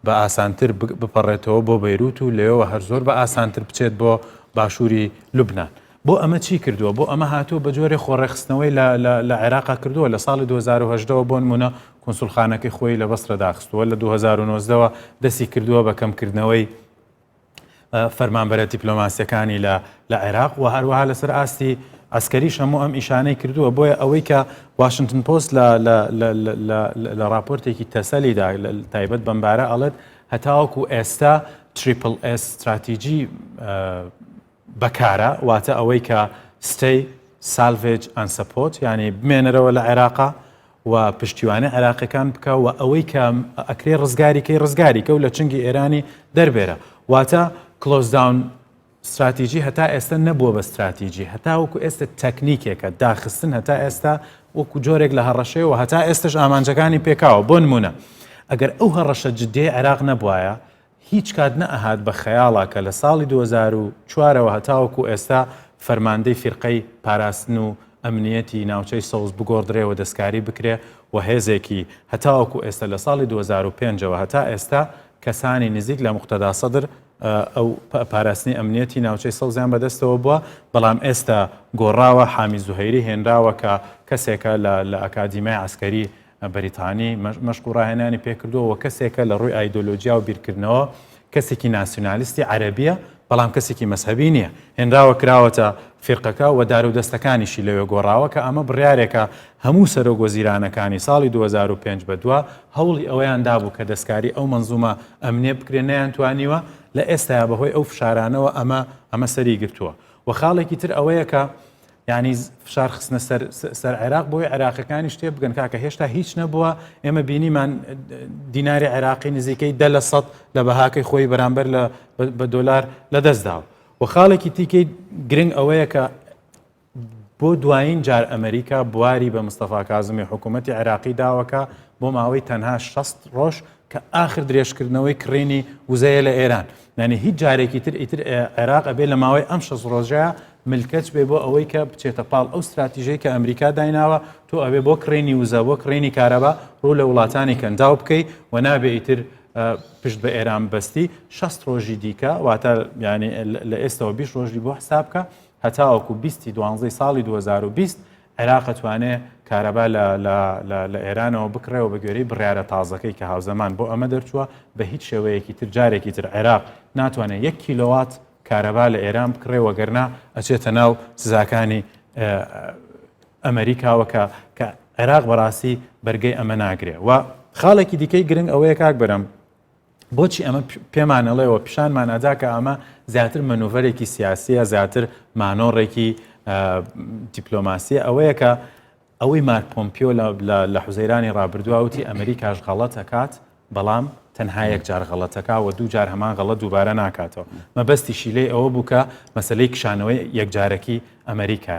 بە ئاسانتر بپەڕێتەوە بۆ بەیروت و لەوێوە هەر زۆر بە ئاسانتر بچێت بۆ باشووری لوبنان. بۆ ئەمە چی کردووە؟ بۆ ئەمە هاتووە بە جۆرێ خۆڕێکخستنەوەی لە لە لە عێراقا کردووە، لە ساڵی 2018 ەوە بۆ نموونە کونسوڵخانەکەی خۆی لە بەسرە داخستووە، لە 2019 ەوە دەستی کردووە بە کەمکردنەوەی فەرمانبەرە دیپلۆماسیەکانی لە لە عێراق و هەروەها لەسەر ئاستی عەسکەریش هەموو ئەم ئیشانەی کردووە بۆیە ئەوەی کە واشنتن پۆست لە لە لە لە لە ڕاپۆرتێکی تەسەلیدا تایبەت بەمبارە ئەڵێت هەتاوەکو ئێستا triple S strategy بەکارە، واتە ئەوەی کە Stay، Salvage and Support یانی بمێنەرەوە لە عێراقا و پشتیوانی عێراقیەکان بکە و ئەوەی کە ئەکرێ ڕزگاری کەی ڕزگاری کە و لە چنگی ئێرانی دەربێرە. واتە Close Down strategy هەتا ئێستا نەبووە بە ستراتیجی، هەتا وەکو ئێستا تەکنیکێکە، داخستن هەتا ئێستا وەکو جۆرێک لە هەڕەشەیە و هەتا ئێستش ئامانجەکانی پێکاوە. بۆ نموونە ئەگەر ئەو هەڕەشە جدیەی عێراق نەبوایە هیچ کات نەئەهات بە خەیاڵا کە لە ساڵی 2004 ەوە هەتاوەکو ئێستا فەرماندەی فیرقەی پاراستن و ئەمنیەتی ناوچەی سەوز بگۆڕدرێ و دەستکاری بکرێ و هێزێکی هەتاوەکو ئێستا لە ساڵی 2005 ەوە هەتا ئێستا کەسانی نزیک لە موقتەدا سەدر ئەو پاراستنی ئەمنیەتی ناوچەی سەوزیان بەدەستەوە بووە، بەڵام ئێستا گۆڕاوە حامی زوهەیری هێنراوە کە کەسێکە لە ئەکادیمای عەسکەری بەریتانی مەشق و ڕاهێنانی پێکردووە و کەسێکە لە ڕووی ئایدۆلۆجیا و بیرکردنەوە کەسێکی ناسیونالیستی عەرەبیە بەڵام کەسێکی مەزهەبی نییە هێنراوە کراوەتە فیرقەکە و دار و دەستەکانیشی لەوێ گۆڕاوە کە ئەمە بڕیارێکە هەموو سەرۆک وەزیرانەکانی ساڵی 2005 بەدوا هەوڵی ئەوەیان دابوو کە دەستکاری ئەو مەنزومە ئەمنیە بکرێن نەیانتوانیوە لە ئێستایا بەهۆی ئەو فشارانەوە ئەمە ئەمە سەری گرتووە و خاڵێکی تر ئەوەیە کە یانی فشار خستنە سەر سەر عێراق بۆی عێراقەکانیش تێ بگەن کاکە هێشتا هیچ نەبووە ئێمە بینیمان دیناری عێراقی نزیکەی دە لە سەد لە بەهاکەی خۆی بەرامبەر لە بە دۆلار لە دەستداوە و خاڵێکی تیکەی گرنگ ئەوەیە کە بۆ دوایین جار ئەمریکا بواری بە مستەفا کازمی حکوومەتتی عێراقی داوەکە بۆ ماوەی تەنها 60 ڕۆژ کە ئاخر درێژکردنەوەی کڕینی وزەیە لە ئێران یانی هیچ جارێکی تر ئیتر عێراق ئەبێ لە ماوەی ئەم شەست ڕۆژەیە ملکەچ بێ بۆ ئەوەی کە بچێتە پاڵ ئەو ستراتیژەی کە ئەمریکا دایناوە تۆ ئەبێ بۆ کڕینی وزە بۆ کڕینی کارەبا ڕوو لە وڵاتانی کەنداو بکەی و نابێ ئیتر پشت بە ئێران بەستی 60 ڕۆژی دیکە واتە ینی لە ئێستەوە 20 ڕۆژی بۆ حساب بکە هەتاوەکو 20 دوانزەی ساڵی 2020 عێراق ئەتوانێ کارەبا لە لە لە لە ئێرانەوە بکڕێ و بە گوێرەی بڕیارە تازەکەی کە هاوزەمان بۆ ئەمە دەرچووە بە هیچ شێوەیەکی تر جارێکی تر عێراق ناتوانێت یەک کیلۆوات کارەبا لە ئێران بکڕێ وەگەرنا ئەچێتە ناو سزاکانی ئەمریکاوە کە کە عێراق بەڕاستی بەرگەی ئەمە ناگرێ و خاڵێکی دیکەی گرنگ ئەوەیە کاک بەرەم بۆچی ئەمە پێمان ئەڵێ و پیشانمان ئەدا کە ئەمە زیاتر مەنوڤەرێکی سیاسیە زیاتر مانۆڕێکی دیپلۆماسیە ئەوەیە کە ئەوەی مارک پۆمپیۆ لە حوزەیرانی ڕابردووە وتی ئەمریکاش غەڵەت ئەکات بەڵام تەنها یەک جار غەڵەتەکە و دوو جار هەمان غەڵەت دووبارە ناکاتەوە مەبەستیشی لێی ئەوە بوو کە مەسلەی کشانەوەی یەکجارەکی ئەمریکا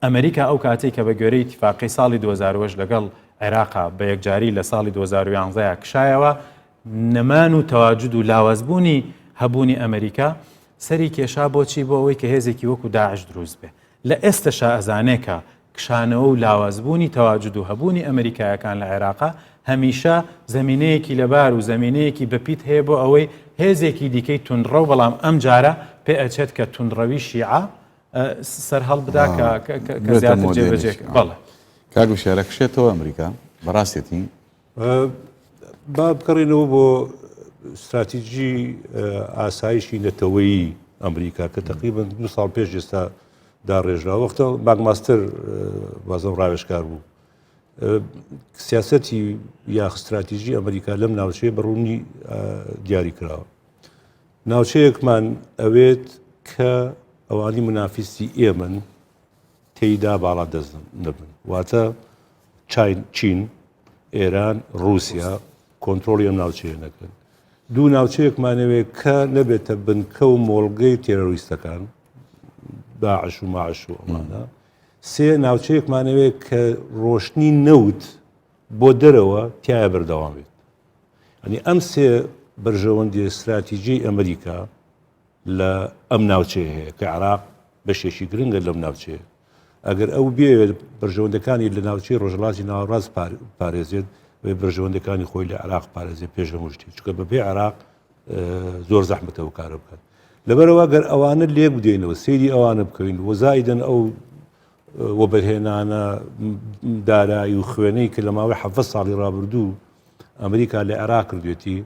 ئەمریکا ئەو کاتەی کە بە گوێرەی ئیتیفاقیەی ساڵی 2008 لەگەڵ عێراقا بە یەکجاری لە ساڵی 2011 کشایەوە، نەمان و تەواجود و لاوازبوونی هەبوونی ئەمریکا سەری کێشا بۆچی بۆ ئەوەی کە هێزێکی وەکو داعش دروست بێ. لە ئێستەشا ئەزانێ کە. کشانەوە و لاوازبوونی تەواجود و هەبوونی ئەمریکایەکان لە عێراقا هەمیشە زەمینەیەکی لەبار و زەمینەیەکی بەپیت هەیە بۆ ئەوەی هێزێکی دیکەی توندڕەو بەڵام ئەمجارە پێ ئەچێت کە توندڕەوی شیعە سەرهەڵ بدا کە کە زیاتر جێبەجێ بەڵێ. کاک وشیار ئەکشێتەوە ئەمریکا بەڕاستێتی؟ با بگەڕێینەوە بۆ ستراتیجی ئاسایشی نەتەوەیی ئەمریکا کە تقریبا دو ساڵ پێش ئێستا داڕێژرا وەختە ماکماستەر بازم ڕاوێژکار بوو سیاسەتی یا ستراتیژی ئەمریکا لەم ناوچەیە بەڕوونی دیاری کراوە ناوچەیەکمان ئەوێت کە ئەوانی منافیستی ئێمن تێیدا باڵا دەست نەبن واتە چین چین ئێران رووسیا کۆنتترۆلی ئەم ناوچەیە نەکەن دوو ناوچەیەکمانەوێت کە نەبێتە بنکە و مۆڵگەی تێرۆریستەکان داعش و ماعش و ئەمانە سێ ناوچەیەکمانەوێت کە ڕۆشتنی نەوت بۆ دەرەوە تایە بەردەوام بێت ئەنی ئەم سێ بەرژەوەندی استراتیژی ئەمریکا لە ئەم ناوچەیە هەیە کە عێراق بەشێکی گرنگە لەم ناوچەیە. ئەگەر ئەو بێوێت بەرژەوەندەکانی لە ناوچەی ڕۆژهەڵاتی ناوەڕاست پارێزێت، بێ بەرژەوەندەکانی خۆی لە عێراق پارێزێت پێش هەموو شتێک، چونکە بەبێ عێراق زۆر زەحمەتە ئەو کارە بکات. لەبەرئەوە گەر ئەوانە لێک بدەینەوە، سەیری ئەوانە بکەین و زائیدەن ئەو وەبەرهێنانە دارایی و خوێنەی کە لە ماوەی حەڤدە ساڵی ڕابردوو ئەمریکا لە عێراق کردوێتی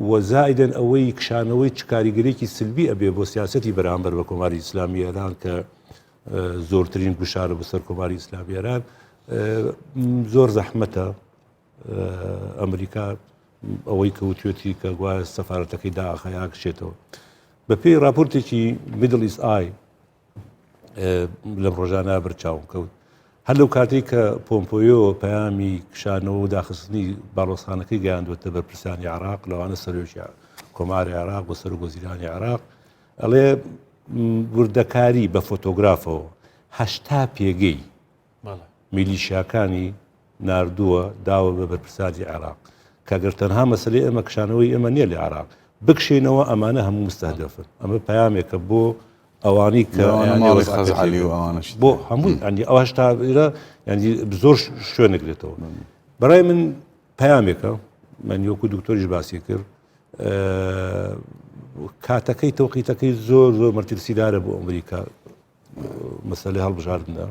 و زائیدەن ئەوەی کشانەوەی چ کاریگەرێکی سلبی ئەبێ بۆ سیاسەتی بەرامبەر بە کۆماری ئیسلامی ئێران کە زۆرترین گوشارە بۆ سەر کۆماری ئیسلامی ئێران زۆر زەحمەتە ئەمریکا ئەوەی کە وتوێتی کە گوایە سەفارەتەکەی داخە یا کشێتەوە بەپێی راپۆرتێکی Middle East Eye لەم ڕۆژانە بەرچاوم کەوت هەر لەو کاتێک کە پۆمپۆیۆ پەیامی کشانەوە و داخستنی باڵۆزخانەکەی گەیاندوەتە بەرپرسانی عراق لەوانە سەرۆکی کۆماری عراق و سەرۆک وەزیرانی عراق ئەڵێ وردەکاری بە فۆتۆگرافەوە هەشتا پێگەی میلیشیاکانی ناردووە داوە بە بەرپرسانی عێراق کە گەر تەنها مەسەلەی ئێمە کشانەوەی ئێمە نییە لە عێراق بکشێنەوە ئەمانە هەموو مستهدفن ئەمە پەیامێکە بۆ ئەوانەی کە بۆ هەموو ئەنی ئەوش تا ینی زۆر شوێن نگرێتەوە بەڕای من پەیامێکە من وەکو دکتۆریش باسی کرد کاتەکەی تەوقیتەکەی زۆر زۆر مەترسیدارە بۆ ئەمریکا مەسەلەی هەڵبژاردنە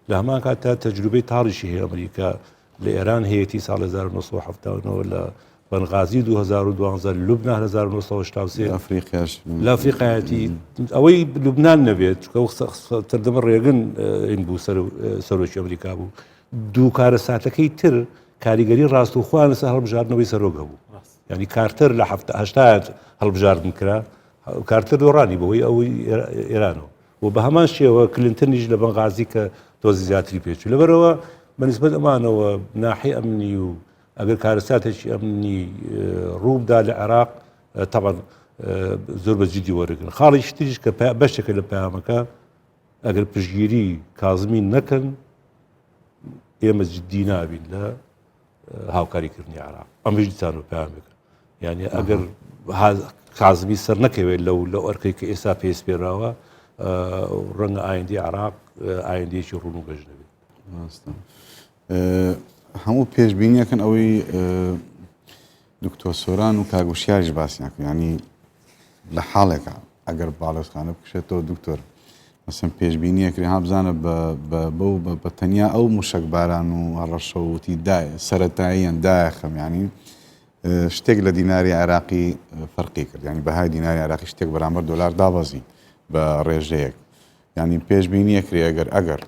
لە هەمان کاتدا تەجروبەی تاڵیشی هەیە ئەمریکا لە ئێران هەیەی ساڵ 1970 لە بەنغازی 2012 لوبناان 1970 ئەفریقیاش لە ئەفریقایەتی ئەوەی لوبناان نەبێت چکە تردەمە ڕێگن این بوو سەرۆکی ئەمریکا بوو دوو کارەساتەکەی تر کاریگەری ڕاست و خوان لەسەر هەڵبژاردنەوەی سەرۆک هەبوو ینی کارتەر لە هەشتا هەڵبژاردن کرا کارتەر دۆڕانی بەهۆی ئەوەی ئێرانەوە و بە هەمان شێوە کلنتنیش لە بەنغازی کە تۆزی زیاتری پێچوو لەبەرەوە بەنسبەت ئەمانەوە ناحی ئەمنی و ئەگەر کارەساتێکی ئەمنی ڕووبدا لە عێراق تەبەن زۆر بە جدی وەرەگرن خاڵی تریش کە بەشێکە لە پەیامەکە ئەگەر پشگیری کازمی نەکەن ئێمە جدی نابین لە هاوکاریکردنی عێراق ئەمەش دیسان و پەیامێکە یعنی ئەگەر کازمی سەر نەکەوێت لەو لەو ئەرکەی کە ئێستا پێ سپێراوە ڕەنگە ئایندی عێراق ئایندەیەکی ڕوون و گەش نەبێت هەموو پێشبینیەکەن ئەوەی دکتۆر سۆران و کاک وشیاریش باسیان کرد یانی لە حاڵێکا ئەگەر باڵێزخانە بکشێتەوە دکتۆر مەسەن پێشبینی ئەکرێ ها بزانە بە بە بەو بە تەنیا ئەو موشەک باران و هەڕەشە و وتی دای سەرەتاییان دایەخەم یانی شتێک لە دیناری عێراقی فەرقی کرد ینی بەهای دیناری عێراقی شتێک بەرامبەر دۆلار دابەزی بە ڕێژەیەک ینی پێشبینی ئەکرێ ئەگەر ئەگەر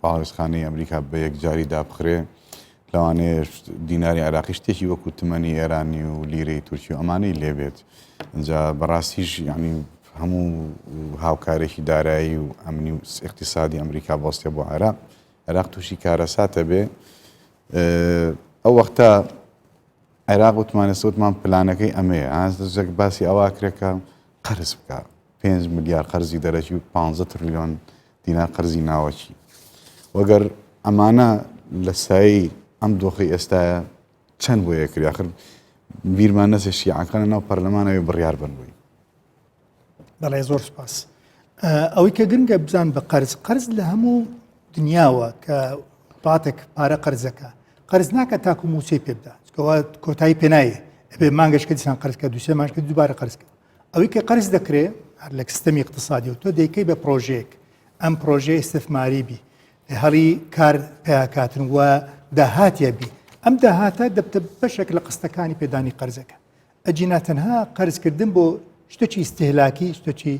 باڵیۆزخانەی ئەمریکا بە یەکجاری دابخرێ لەوانەیە دیناری عێراقی شتێکی وەکو تمەنی ئێرانی و لیرەی تورکی و ئەمانەی لێبێت اینجا بەڕاستیش یعنی هەموو هاوکارێکی دارایی و ئەمنی و اقتصادی ئەمریکا بۆستێ بۆ عێراق عێراق تووشی کارەساتە بێ ئەو وەختە عێراق وتمانە سوتمان پلانەکەی ئەمەیە ئازێک باسی ئەوە کرێکە قەرز بکە 5 ملیار قەرزی دەرەکی و 15 تریلیۆن دینار قەرزی ناوەکی. وەگەر ئەمانە لە سایەی ئەم دۆخەی ئێستایە چەند بۆ یەکری آخر بیرمان نەچێت شیعەکان لە ناو پەرلەمان ئەوێ بڕیار بن بۆی. بەڵێ زۆر سپاس. ئەوەی کە گرنگە بزان بە قەرز قەرز لە هەموو دنیاوە کە وڵاتێک پارە قەرزەکە قەرز ناکە تاکو موچەی پێ بدا چکەوە کۆتایی پێنایە ئەبێ مانگەشکە دیسان قەرزکە دوسێ مانگەشکە دووبارە قەرزکە ئەوەی کە قەرز دەکرێ هەر لە سیستەمی اقتصادی و تۆ دەیکەی بە پرۆژەیەک ئەم پرۆژەی استثماری بی هەڵی کار پیاکاتن و داهاتە بی ئەم داهاتە دەبتە بەشێک لە قستەکانی پێدانی قەرزەکە ئەجینا تەنها قەرزکردن بۆ شتێکی ئیسیهلاکی شتێکی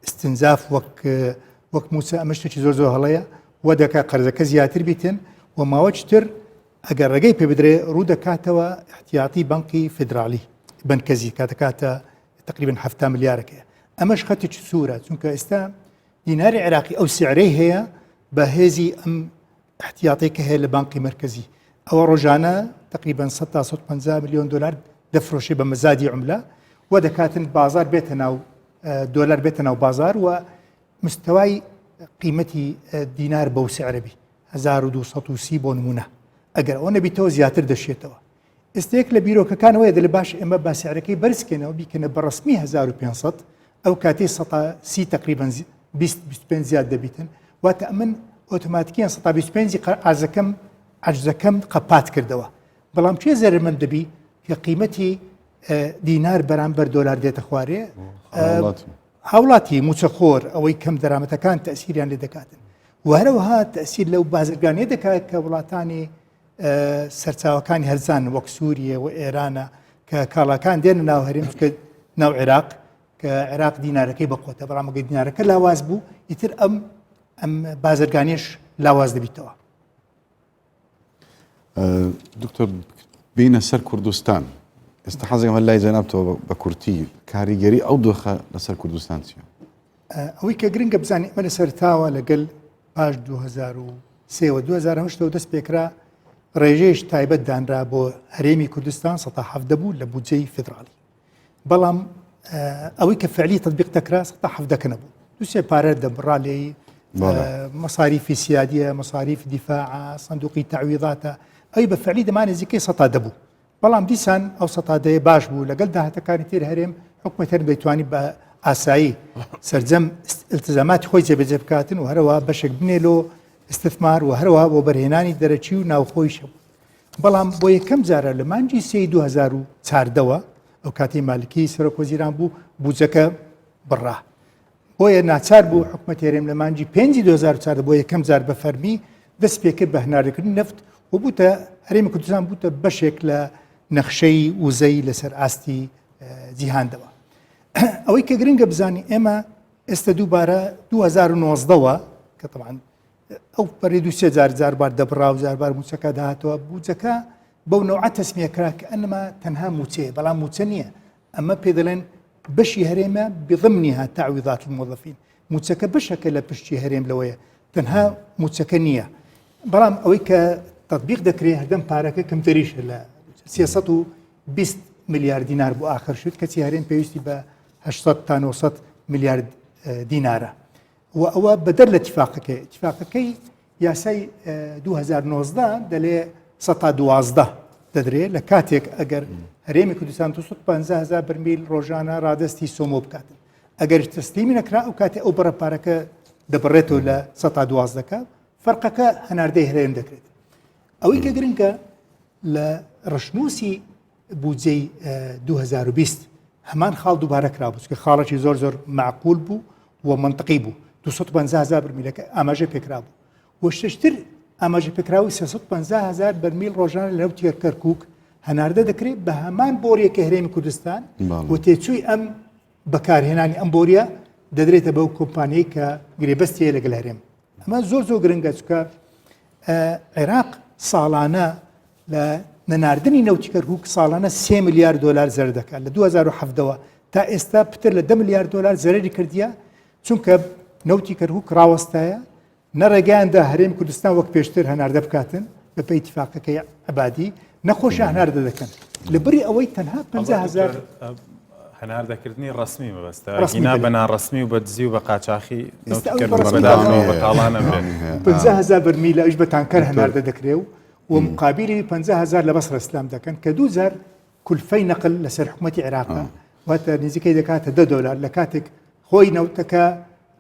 استنزاف وەک وەک موچە ئەمە شتێکی زۆر زۆر هەڵەیە و دەکا قەرزەکە زیاتر بیتن و ماوەچتر ئەگەر ڕێگەی پێ بدرێ ڕوو دەکاتەوە احتیاطی بانقی فیدراڵی بنکەزی کاتەکاتە تقریبا ه ملیارەکەیە ئەمەش خەتێکی سوورە چونکە ئێستا دیناری عێراقی ئەو سعرەی هەیە بە هێزی ئەم احتیاطی کە هەیە لە بانقی مرکزی ئەوە ڕۆژانە تقریبا 100 تا 150 میلیۆن دلار دەفرۆشێ بە مەزادی عملە و دەکاتن بازار بێتە ناو دۆلار بێتە ناو بازار و مستەوای قیمەتی دینار بەو سعرە بی 1230 بۆ نمونە ئەگەر ئەوە نەبیتەوە زیاتر دەشێتەوە ئێستەیەک لە بیرۆکەکانەوەی دەلێ باش ئێمە با سعرەکەی بەرزکەینەوە بیکەنە بە ڕسمی 1500 ئەو کاتەی سەتا سی تقریبا 20 25 زیاد دەبیتن واتە ئەمن ئۆتۆماتیکیان سەتا 25 عەرزەکەم عەجزەکەم قەپات کردەوە بەڵام کێ زەرمەند دەبی کە قیمەتی دینار بەرامبەر دۆلار دێتە خوارێ هاوڵاتی موچەخۆر ئەوەی کەم دەرامەتەکان تەسیریان لێ دەکاتن و هەرەوەها تەسیر لەو بازرگانیە دەکات کە وڵاتانی سەرچاوەکانی هەرزان وەک سووریە و ئێرانە کە کاڵاکان دێنە ناو هەرێم کە ناو عێراق کە عێراق دینارەکەی بەقۆتە بەڵام ئەگەر دینارەکە لاواز بوو ئیتر ئەم ئەم بازرگانیش لاواز دەبیتەوە. دکتۆر بینە سەر کوردستان ئێستا حەزەکەم هەر لای جەنابتەوە بە کورتی کاریگەری ئەو دۆخە لەسەر کوردستان چییە؟ ئەوەی کە گرنگە بزانین ئەمە لە سەرتاوە لەگەل پاش 2003 و 2008 دەست پێکرا ڕێژەیش تایبەت دانرا بۆ هەرێمی کوردستان 1970 بوو لە بودجەی فیدراڵی بەڵام ئەوەی کە فعلی تطبیق دەکرا 1970 نەبوو دوسێ پارە دەبڕا لێی مەساریفی سیادیە مەساریف دیفاع سندوقی تعویضاتە ئەوی بە فعلی دەمان نزیکەی سەتا دەبوو بەڵام دیسان ئەو سەتا دەیە باش بوو لەگەڵ داهاتەکانی تر هەرێم حکومەت هەرێم دەیتوانی بە ئاسایی سەرجەم التزاماتی خۆی جێبەجێ بکاتن و هەروە بەشێک بنێ لۆ استثمار و هەروەها بۆ بەرهێنانی دەرەکی و ناوخۆیش هەبوو بەڵام بۆ یەکەم جارە لە مانگی سێی 2014ەوە ئەو کاتی مالکی سەرۆک وەزیران بوو بودجەکە بڕا بۆیە ناچار بوو حکومەت هەرێم لە مانگی پێنجی 2014 بۆ یەکەم جار بە فەرمی دەست پێکرد بە هەناردەکردنی نەفت و بووتە هەرێمی کوردستان بووتە بەشێک لە نەخشەی وزەی لەسەر ئاستی جیهاندەوە. ئەوەی کە گرنگە بزانی ئێمە ئێستا دووبارە 2009ەوە کە طبعا ئەو پەری دوو سێ جار جاربار دەبڕا و جاربار موچەکە داهاتەوە بودجەکە بەو نەوعە تەسمیە کرا کە ئەنما تەنها موچەیە بەڵام موچە نییە ئەمە پێ دەڵێن بەشی هەرێمە بضمنها تعویضات الموظفین موچەکە بەشەکە لە پشتی هەرێم لەوەیە تەنها موچەکە نییە بەڵام ئەوەی کە تطبیق دەکرێت هەردەم پارەکە کەمتریشە لە 320 ملیار دینار بۆ ئاخر شت کەچی هەرێم پێویستی بە 800 تا 900 ملیار دینارە و ئەوە بەدەر لە تیفاقەکەی تیفاقەکەی یاسای 2019 دەلێ سەتا دوازدە دەدرێ لە کاتێک ئەگەر هەرێمی کوردستان 250 هزار برمیل ڕۆژانە ڕادستی سۆمۆ بکاتن ئەگەر تەسلیمی نەکرا ئەو کاتێ ئەو بڕە پارەکە دەبڕێتەوە لە سەتا دوازدەکە فەرقەکە هەناردەی هەرێم دەکرێت ئەوەی کە گرنگە لە ڕشنووسی بودجەی 2020 هەمان خاڵ دووبارە کرابوو چونکە خاڵێکی زۆر زۆر معقول بوو و منطقی بوو 250 هزار برمیلەکە ئاماژە پێکرابوو و شتر ئاماژە پێکراوی 350 هزار بەرمیل ڕۆژانە لە نەوتی کەرکوک هەناردە دەکرێت بە هەمان بۆریەکە هەرێمی کوردستان و تێچووی ئەم بەکارهێنانی ئەم بۆریە دەدرێتە بەو کۆمپانیای کە گرێبەستی هەیە لەگەڵ هەرێم ئەمە زۆر زۆر گرنگە چکە عێراق ساڵانە لە نەناردنی نەوتی کەرکوک ساڵانە 3 ملیار دلار زەرەر دەکات لە 2017ەوە تا ئێستا پتر لە 10 ملیار دلار زەرری کردیە چونکە نەوتی کەرکوک ڕاوەستایە نە ڕێگەیاندا هەرێم کوردستان وەک پێشتر هەناردە بکاتن بە پێی تفاقەکەی عبادی نەخۆشە هەناردە دەکەن لە بری ئەوەی تەنها 50هزار هەناردەکردنی ڕسمی مەبەستە نا بە ناڕسمی و بە دزی و بە قاچاخی هزار بەرمیل ئەوش بە تانکەر هەناردە دەکرێ و و مقابلی 50هزار لە بەسرە ئیسلام دەکەن کە دووجار کولفەی نەقل لەسەر حکوومەتتی عێراقە واتە نزیکەی دەکاتە دە دۆلار لە کاتێک خۆی نەوتەکە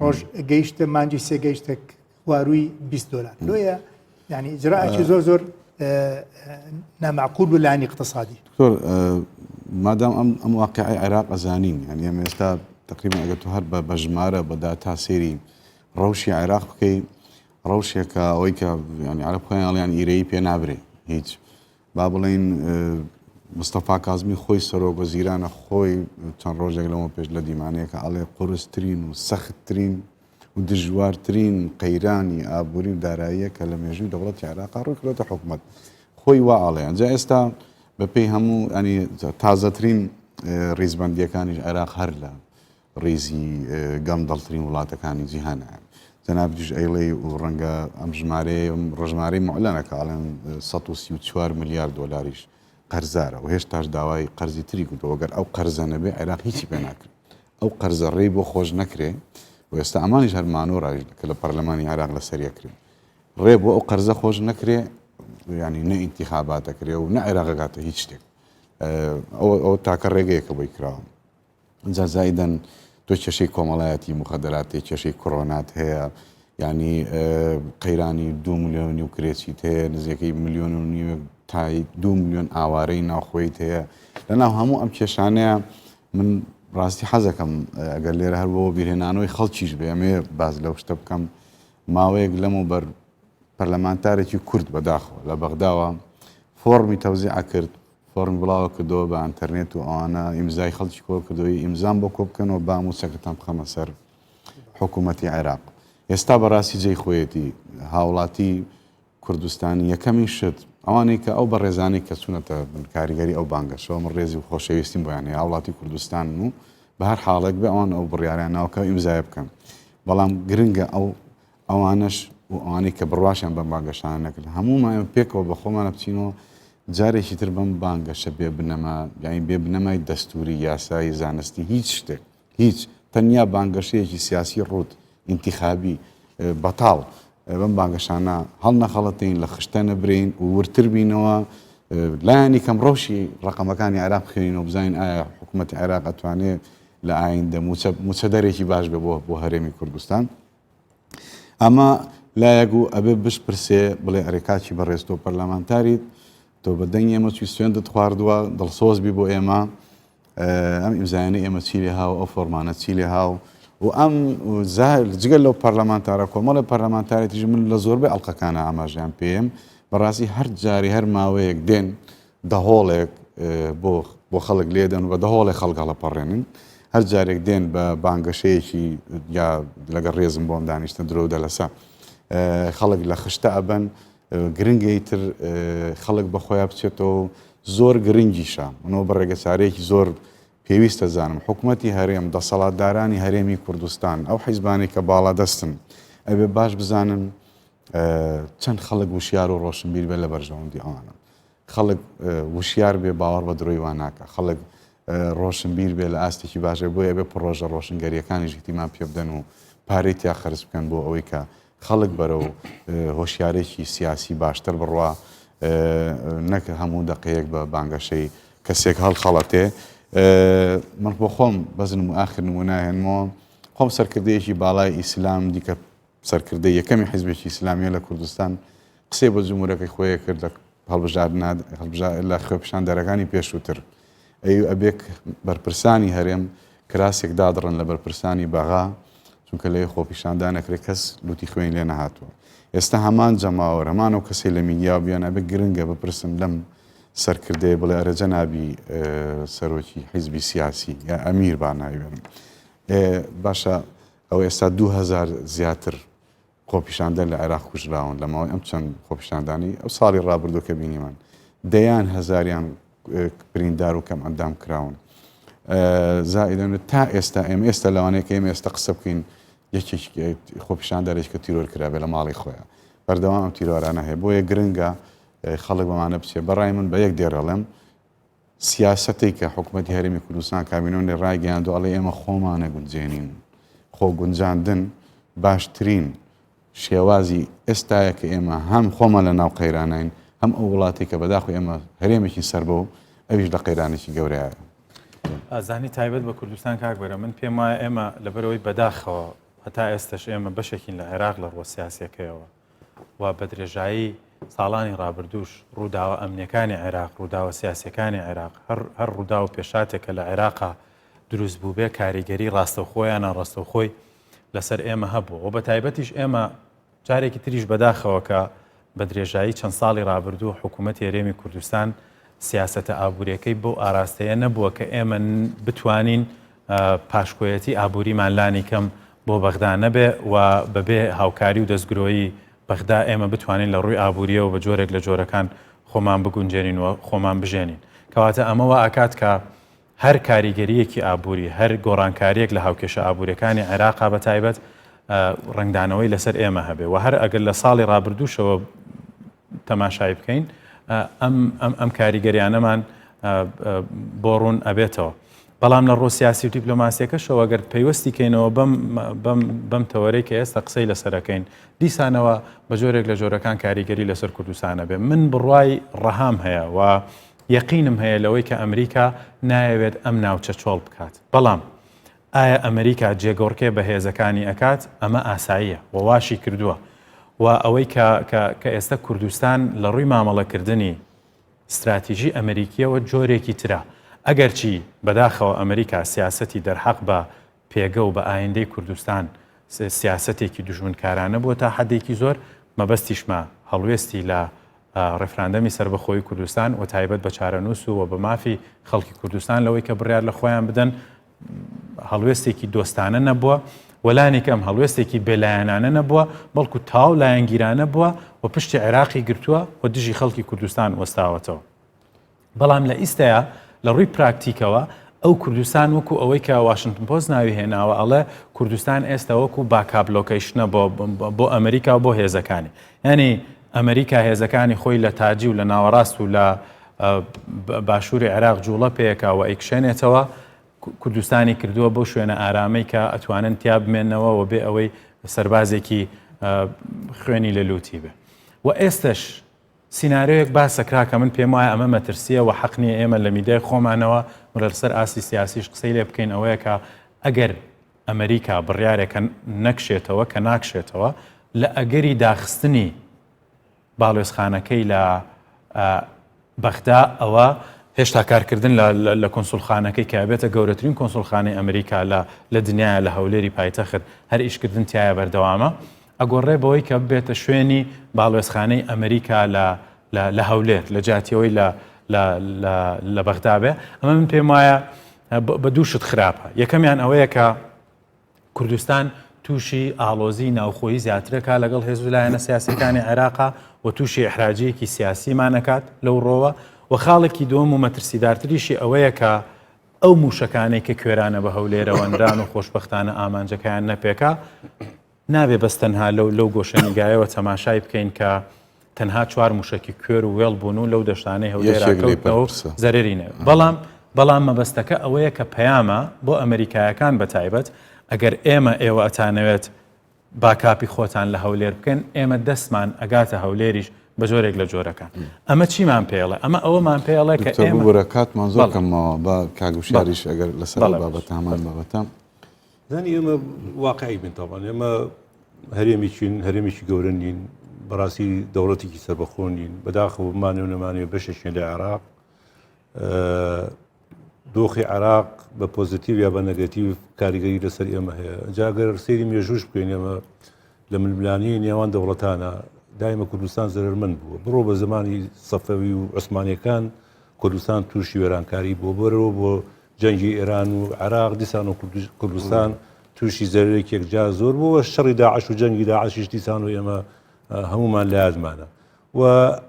ڕۆژ گەیشتە مانجی سێ گەیشتە. خواروی 20 دلار لۆیە یعنی ئیجرائێکی زۆر زۆر نامعقول بوو لانی اقتصادی. دکتۆر مادام ئەم ئەم واقعی عێراق ئەزانین یعنی ئەمە ئێستا تقریبا ئەگەر تۆ هەر بە بە ژمارە بە داتا سەیری ڕەوشی عێراق بکەی ڕەوشێکە ئەوەی کە یعنی عەرەب خۆیان ئەڵێن ئیرەیی پێ نابرێ هیچ با بڵێین مستەفا کازمی خۆی سەرۆک وەزیرانە خۆی چەند ڕۆژێک لەمە پێش لە دیمانەیەکە ئەڵێ قورسترین و سەختترین و دژوارترین قەیرانی ئابووری و داراییە کە لە مێژووی دەوڵەتی عێراقا ڕووی کردۆتە حکومەت خۆی وا ئەڵێ ئەنجا ئێستا بەپێی هەموو ئەنی تازەترین ڕیزبەندیەکانیش عێراق هەر لە ڕیزی گەندەڵترین وڵاتەکانی جیهانە. جەنابتیش ئەیڵێی و ڕەنگە ئەم ژمارەیە ڕژمارەی معلەنە کە ئەڵێن 134 ملیار دۆلاریش قەرزارە و هێشتاش داوای قەرزی تری کردەوە گەر ئەو قەرزە نەبێ عێراق هیچی پێ ناکرێت ئەو قەرزە ڕێی بۆ خۆش نەکرێ و ئێستا ئەمانیش هەر مانۆڕاش کە لە پەرلەمانی عێراق لەسەر یەکرێ ڕێ بۆ ئەو قەرزە خۆش نەکرێ ینی نە ئینتیخابات دەکرێ و نە عێراقەکاتە هیچ شتێک ئەو تاکە ڕێگەیەکە بۆی کراوە جا زایدەن تۆ کێشەی کۆمەڵایەتی مخدرات کێشەی کۆرۆنات هەیە ینی قەیرانی دو میلیۆنی و کرێچیت هەیە نزیکەی میلیۆن و نیوێک تای دو میلیۆن ئاوارەی ناوخۆیت هەیە لەناو هەموو ئەم کێشانەیە من ڕاستی حەزەکەم ئەگەر لێرە هەر بۆ بیرهێنانەوەی خەڵکیش بێ ئەمێ باز لەو شتە بکەم ماوەیەک لەمەوبەر پەرلەمانتارێکی کورد بەداخەوە لە بەغداوە فۆڕمی تەوزیع کرد فۆڕمی بڵاوە کردەوە بە ئەنتەرنێت و ئەوانە ئیمزای خەڵکی کۆ کردەوەی ئیمزام بۆ کۆ بکەنەوە با مووچەکەتان بخەمە سەر حکوومەتی عێراق ئێستا بەڕاستی جێی خۆیەتی هاوڵاتی کوردستانی یەکەمین شت ئەوانەی کە ئەو بەڕێزانەی کە چوونەتە بن کاریگەری ئەو بانگەشەوە من ڕێزی و خۆشەویستیم بۆیان هەیە هاوڵاتی کوردستانن و بە هەر حاڵێک بێ ئەوان ئەو بڕیاریان ناوە کە ئیمزایە بکەن بەڵام گرنگە ئەو ئەوانەش و ئەوانەی کە بڕواشیان بەم بانگەشانە نەکرد هەموومان ئێمە پێکەوە بە خۆمانە بچینەوە جارێکی تر بەم بانگەشە بێ بنەما یانی بێ بنەمای دەستوری یاسایی زانستی هیچ شتێک هیچ تەنیا بانگەشەیەکی سیاسی ڕووت ئینتیخابی بەتاڵ بەم بانگەشانە هەڵنەخەڵەتین لە خشتە نەبرین و ورتر بینەوە لایەنی کەم ڕەوشی ڕقەمەکانی عێراق بخوێنینەوە بزانین ئایا حکوومەتی عێراق ئەتوانێت لە ئایندە موچە موچەدەرێکی باش بێ بۆ بۆ هەرێمی کوردستان ئەمە لایەک و ئەبێ بشپرسێ بڵێ ئەرێ کاکی بەڕێز تۆ پەرلەمانتاریت تۆ بە دەنگی ئێمە چوی سوێندت خواردووە دڵسۆز بی بۆ ئێمە ئەم ئیمزایانە ئێمە چی لێ هاو ئەو فۆرمانە چی لێ هاو و ئەم جگەل لەو پەرلەمانتارە کۆمەڵی پەرلەمانتارێتیش من لە زۆربەی ئەڵلقەکانە ئاماژیان پێم بەڕاستی هەر جاری هەر ماوەیەک دێن دەهۆڵێک بۆ بۆ خەڵک لێدەن و بە دەهۆڵێ خەڵک هەڵەپەڕێنن هەر جارێک دێن بە بانگەشەیەکی یا لەگەڵ ڕێزم بۆم دانیشتن درۆ و دەلەسە خەڵک لە خشتە ئەبەن گرنگەی تر خەڵک بە خۆیان بچێتەوە زۆر گرنگیشە منەوە بە ڕێگەچارەیەکی زۆر پێویستە زانم حکوومەتی هەرێم دەسەڵاتدارانی هەرێمی کوردستان ئەو حیزبانەی کە باڵادەستن ئەبێ باش بزانن چەند خەڵک وشیار و ڕۆشنبیر بێت لە بەرژەوەندی ئەوانە خەڵک وشیار بێ باوەڕ بە درۆی وا ناکە خەڵک ڕۆشنبیر بێ لە ئاستێکی باشە بۆیە بێ پڕۆژە ڕۆشنگەریەکانیش اهتیمام پێ بدەن و پارەی تیا خەرج بکەن بۆ ئەوەی کە خەڵک بەرەو هۆشیارێکی سیاسی باشتر بڕوا نەک هەموو دقەیەک بە بانگەشەی کەسێک هەڵخەڵەتێ من بۆ خۆم بەزنم و ئاخر نمونە هێنمەوە خۆم سەرکردەیەکی باڵای ئیسلام دیکە سەرکردەی یەکەمی حیزبێکی ئیسلامیە لە کوردستان قسەی بۆ جمهورەکەی خۆی کرد لە هەڵبژاردنە لە خۆپیشاندەرەکانی پێشووتر ئەی ئەبێک بەرپرسانی هەرێم کراسێک دادڕن لە بەرپرسانی بەغا چونکە لەوێ خۆپیشاندان نەکرێت کەس لوتی خوێن لێ نەهاتووە ئێستا هەمان جەماوەر هەمان ئەو کەسەی لە میدیا بیان ئەبێ گرنگە بپرسن لەم سەرکردەیە بڵێ ئەرە جەنابی سەرۆکی حیزبی سیاسی یا ئەمیر با ناوی بێنم باشە ئەوە ئێستا 2000 زیاتر خۆپیشاندەر لە عێراق کوژراون لە ماوەی ئەم چەند خۆپیشاندانی ئەو ساڵی ڕابردوو کە بینیمان دەیان هەزاریان بریندار و کەم ئەندام کراون زائیدەن تا ئێستا ئێمە ئێستا لەوانەیە کە ئێمە ئێستا قسە بکەین یەکێک خۆپیشاندەرێک کە تیرۆر کرابێ لە ماڵی خۆیان بەردەوام ئەم تیرۆرانە هەیە بۆیە گرنگە خەڵک بەمانە بچێ بەڕای من بە یەک دێڕەڵێم سیاسەتێک کە حکوومەتی هەرێمی کوردستان کابینۆنی ڕایگەیاندو ئەڵێ ئێمە خۆمانە گونجێنین خۆ گونجاندن باشترین شێوازی ئێستایە کە ئێمە هەم خۆمان لە ناو قەیرانین هەم ئەو وڵاتی کە بەداخۆ ئێمە هەرێمێکی سەربە و ئەویش لە قەیرانێکی گەورەیە. ئازانی تایبەت بە کوردستان کاک بەرە من پێم وایە ئێمە لەبەرەوەی بەداخەوە. هەتا ئێستش ئێمە بەشێکین لە عێراق لە ڕووە سیاسیەکەیەوە و بە درێژایی ساڵانی ڕابردووش ڕووداوە ئەمنیەکانی عێراق، ڕووداوە سیاسیەکانی عێراق، هەر هەر ڕووداو و پێشهاتێک کە لە عێراقا دروست بووبێ کاریگەری ڕاستەوخۆ یا ناڕاستەوخۆی لەسەر ئێمە هەبووە و بە تایبەتیش ئێمە جارێکی تریش بەداخەوە کە بە درێژایی چەند ساڵی ڕابردوو حکوومەتی هەرێمی کوردستان سیاسەتە ئابووریەکەی بەو ئاراستەیە نەبووە کە ئێمە بتوانین پاشکۆیەتی ئابووریمان لانی کەم بۆ بەغدا نەبێ و بەبێ هاوکاری و دەستگرۆیی بەغدا ئێمە بتوانین لە ڕووی ئابووریەوە بە جۆرێک لە جۆرەکان خۆمان بگونجێنین و خۆمان بژێنین. کەواتە ئەمە وا ئەکات کە هەر کاریگەرییەکی ئابووری، هەر گۆڕانکارییەک لە هاوکێشە ئابووریەکانی عێراقا بە تایبەت ڕەنگدانەوەی لەسەر ئێمە هەبێ و هەر ئەگەر لە ساڵی ڕابردووشەوە تەماشای بکەین ئەم ئەم ئەم کاریگەریانەمان بۆ ڕوون ئەبێتەوە. بەڵام لە ڕووە سیاسی و دیپلۆماسیەکەشەوە گەر پەیوەستی کەینەوە بەم بەم بەم تەوەرەی کە ئێستا قسەی لەسەرەکەین دیسانەوە بە جۆرێک لە جۆرەکان کاریگەری لەسەر کوردستانە بێ من بڕوای ڕەهام هەیە و یەقینم هەیە لەوەی کە ئەمریکا نایەوێت ئەم ناوچە چۆڵ بکات بەڵام ئایا ئەمریکا جێگۆڕکێ بە هێزەکانی ئەکات ئەمە ئاساییە و واشی کردووە و ئەوەی کە کە ئێستا کوردستان لە ڕووی مامەڵەکردنی ستراتیژی ئەمریکییەوە جۆرێکی ترە. ئەگەرچی بەداخەوە ئەمریکا سیاسەتی دەرحەق بە پێگە و بە ئایندەی کوردستان سیاسەتێکی دوژمنکارانە بووە تا حەدێکی زۆر، مەبەستیشمە هەڵوێستی لە ڕێفراندەمی سەربەخۆیی کوردستان و تایبەت بە چارەنووس و بە مافی خەڵکی کوردستان لەوەی کە بڕیار لە خۆیان بدەن هەڵوێستێکی دۆستانە نەبووە و لانیکەم هەڵوێستێکی بێلایەنانە نەبووە، بەڵکو تەواو لایەنگیرانە بووە و پشتی عێراقی گرتووە و دژی خەڵکی کوردستان وەستاوەتەوە. بەڵام لە ئیستایا لە ڕووی پراکتیکەوە ئەو کوردستان وەکو ئەوەی کە واشنتن پۆست ناوی هێناوە ئەڵێ کوردستان ئێستا وەکو backup location ە بۆ بۆ ئەمریکا و بۆ هێزەکانی. یانی ئەمریکا هێزەکانی خۆی لە تاجی و لە ناوەڕاست و لە باشووری عێراق جوڵە پێکا و ئەیکشێنێتەوە، کوردستانی کردووە بەو شوێنە ئارامەی کە ئەتوانن تیا بمێنەوە و بێ ئەوەی سەربازێکی خوێنی لە لوتی بێ. و ئێستش سینارۆیەک باسەکرا کە من پێم وایە ئەمە مەترسیە و حەق نییە ئێمە لە میدیای خۆمانەوە و لەسەر ئاستی سیاسیش قسەی لێ بکەین ئەوەیە کە ئەگەر ئەمریکا بڕیارێکە نەکشێتەوە کە ناکشێتەوە لە ئەگەری داخستنی باڵیۆزخانەکەی لە بەغدا ئەوە هێشتا کارکردن لە کۆنسولخانەکەی کە ئەبێتە گەورەترین کۆنسولخانەی ئەمریکا لە لە دنیاە لە هەولێری پایتەخت هەر ئیشکردن تایە بەردەوامە ئەگۆڕێ بەوەی کە ببێتە شوێنی باڵوێزخانەی ئەمریکا لە لە هەولێر لە جاتیەوەی لە لە بەغدا بێ ئەمە من پێم وایە بە دوو شت خراپە یەکەمیان ئەوەیە کە کوردستان تووشی ئاڵۆزی ناوخۆیی زیاترەکا لەگەڵ هێز و لایەنە سیاسیەکانی عێراقا و تووشی ئیحراجیەکی سیاسیمان ئەکات لەو ڕۆوە و خاڵێکی دووەم و مەترسیدارتریشی ئەوەیە کە ئەو موشەکانەی کە کوێرانە بە هەولێرەوە نران و خۆشبەختانە ئامانجەکەیان نەپێکا نابێ بەس تەنها لەو لەو گۆشەنیگایەوە تەماشای بکەین کە تەنها چوار موشەکی کوێر و وێڵ بوون و لەو دەشتانەی هەولێرا کەوتنەوە و زەرەری نەبێت. بەڵام بەڵام مەبەستەکە ئەوەیە کە پەیامە بۆ ئەمەریکایەکان بە تایبەت ئەگەر ئێمە ئێوە ئەتانەوێت backup ی خۆتان لە هەولێر بکەن ئێمە دەستمان ئەگاتە هەولێریش بە جۆرێک لە جۆرەکان ئەمە چیمان پێڵێ ئەمە ئەوەمان پێڵێ کە ئێمە ببورە کاتمان زۆر کەم ماوە با کاک وشیاریش ئەگەر لەسەر ئەو بابەتە هەمان بابەتە زانی ئێمە واقعی بین تاوان ئێمە هەرێمێکین هەرێمێکی گەورە نین بەڕاستی دەوڵەتێکی سەربەخۆ نین بەداخەوە بمانێ و نەمانێ بەشێکین لە عێراق دۆخی عێراق بە پۆزیتیڤ یا بە نەگەتیڤ کاریگەری لەسەر ئێمە هەیە جاگەر سەیری مێژوش بکەین ئێمە لە ململانێی نێوان دەوڵەتانە دایمە کوردستان زەرەرمەند بووە بڕۆ بە زمانی سەفەوی و عوسمانیەکان کوردستان تووشی وێرانکاری بووە بەرەوە بۆ جەنگی ئێران و عێراق دیسان و کوردستان تووشی زەرەرێکی یەکجار زۆر بووە شەڕی داعش و جەنگی داعشیش دیسان و ئێمە هەمومان لە یادمانە و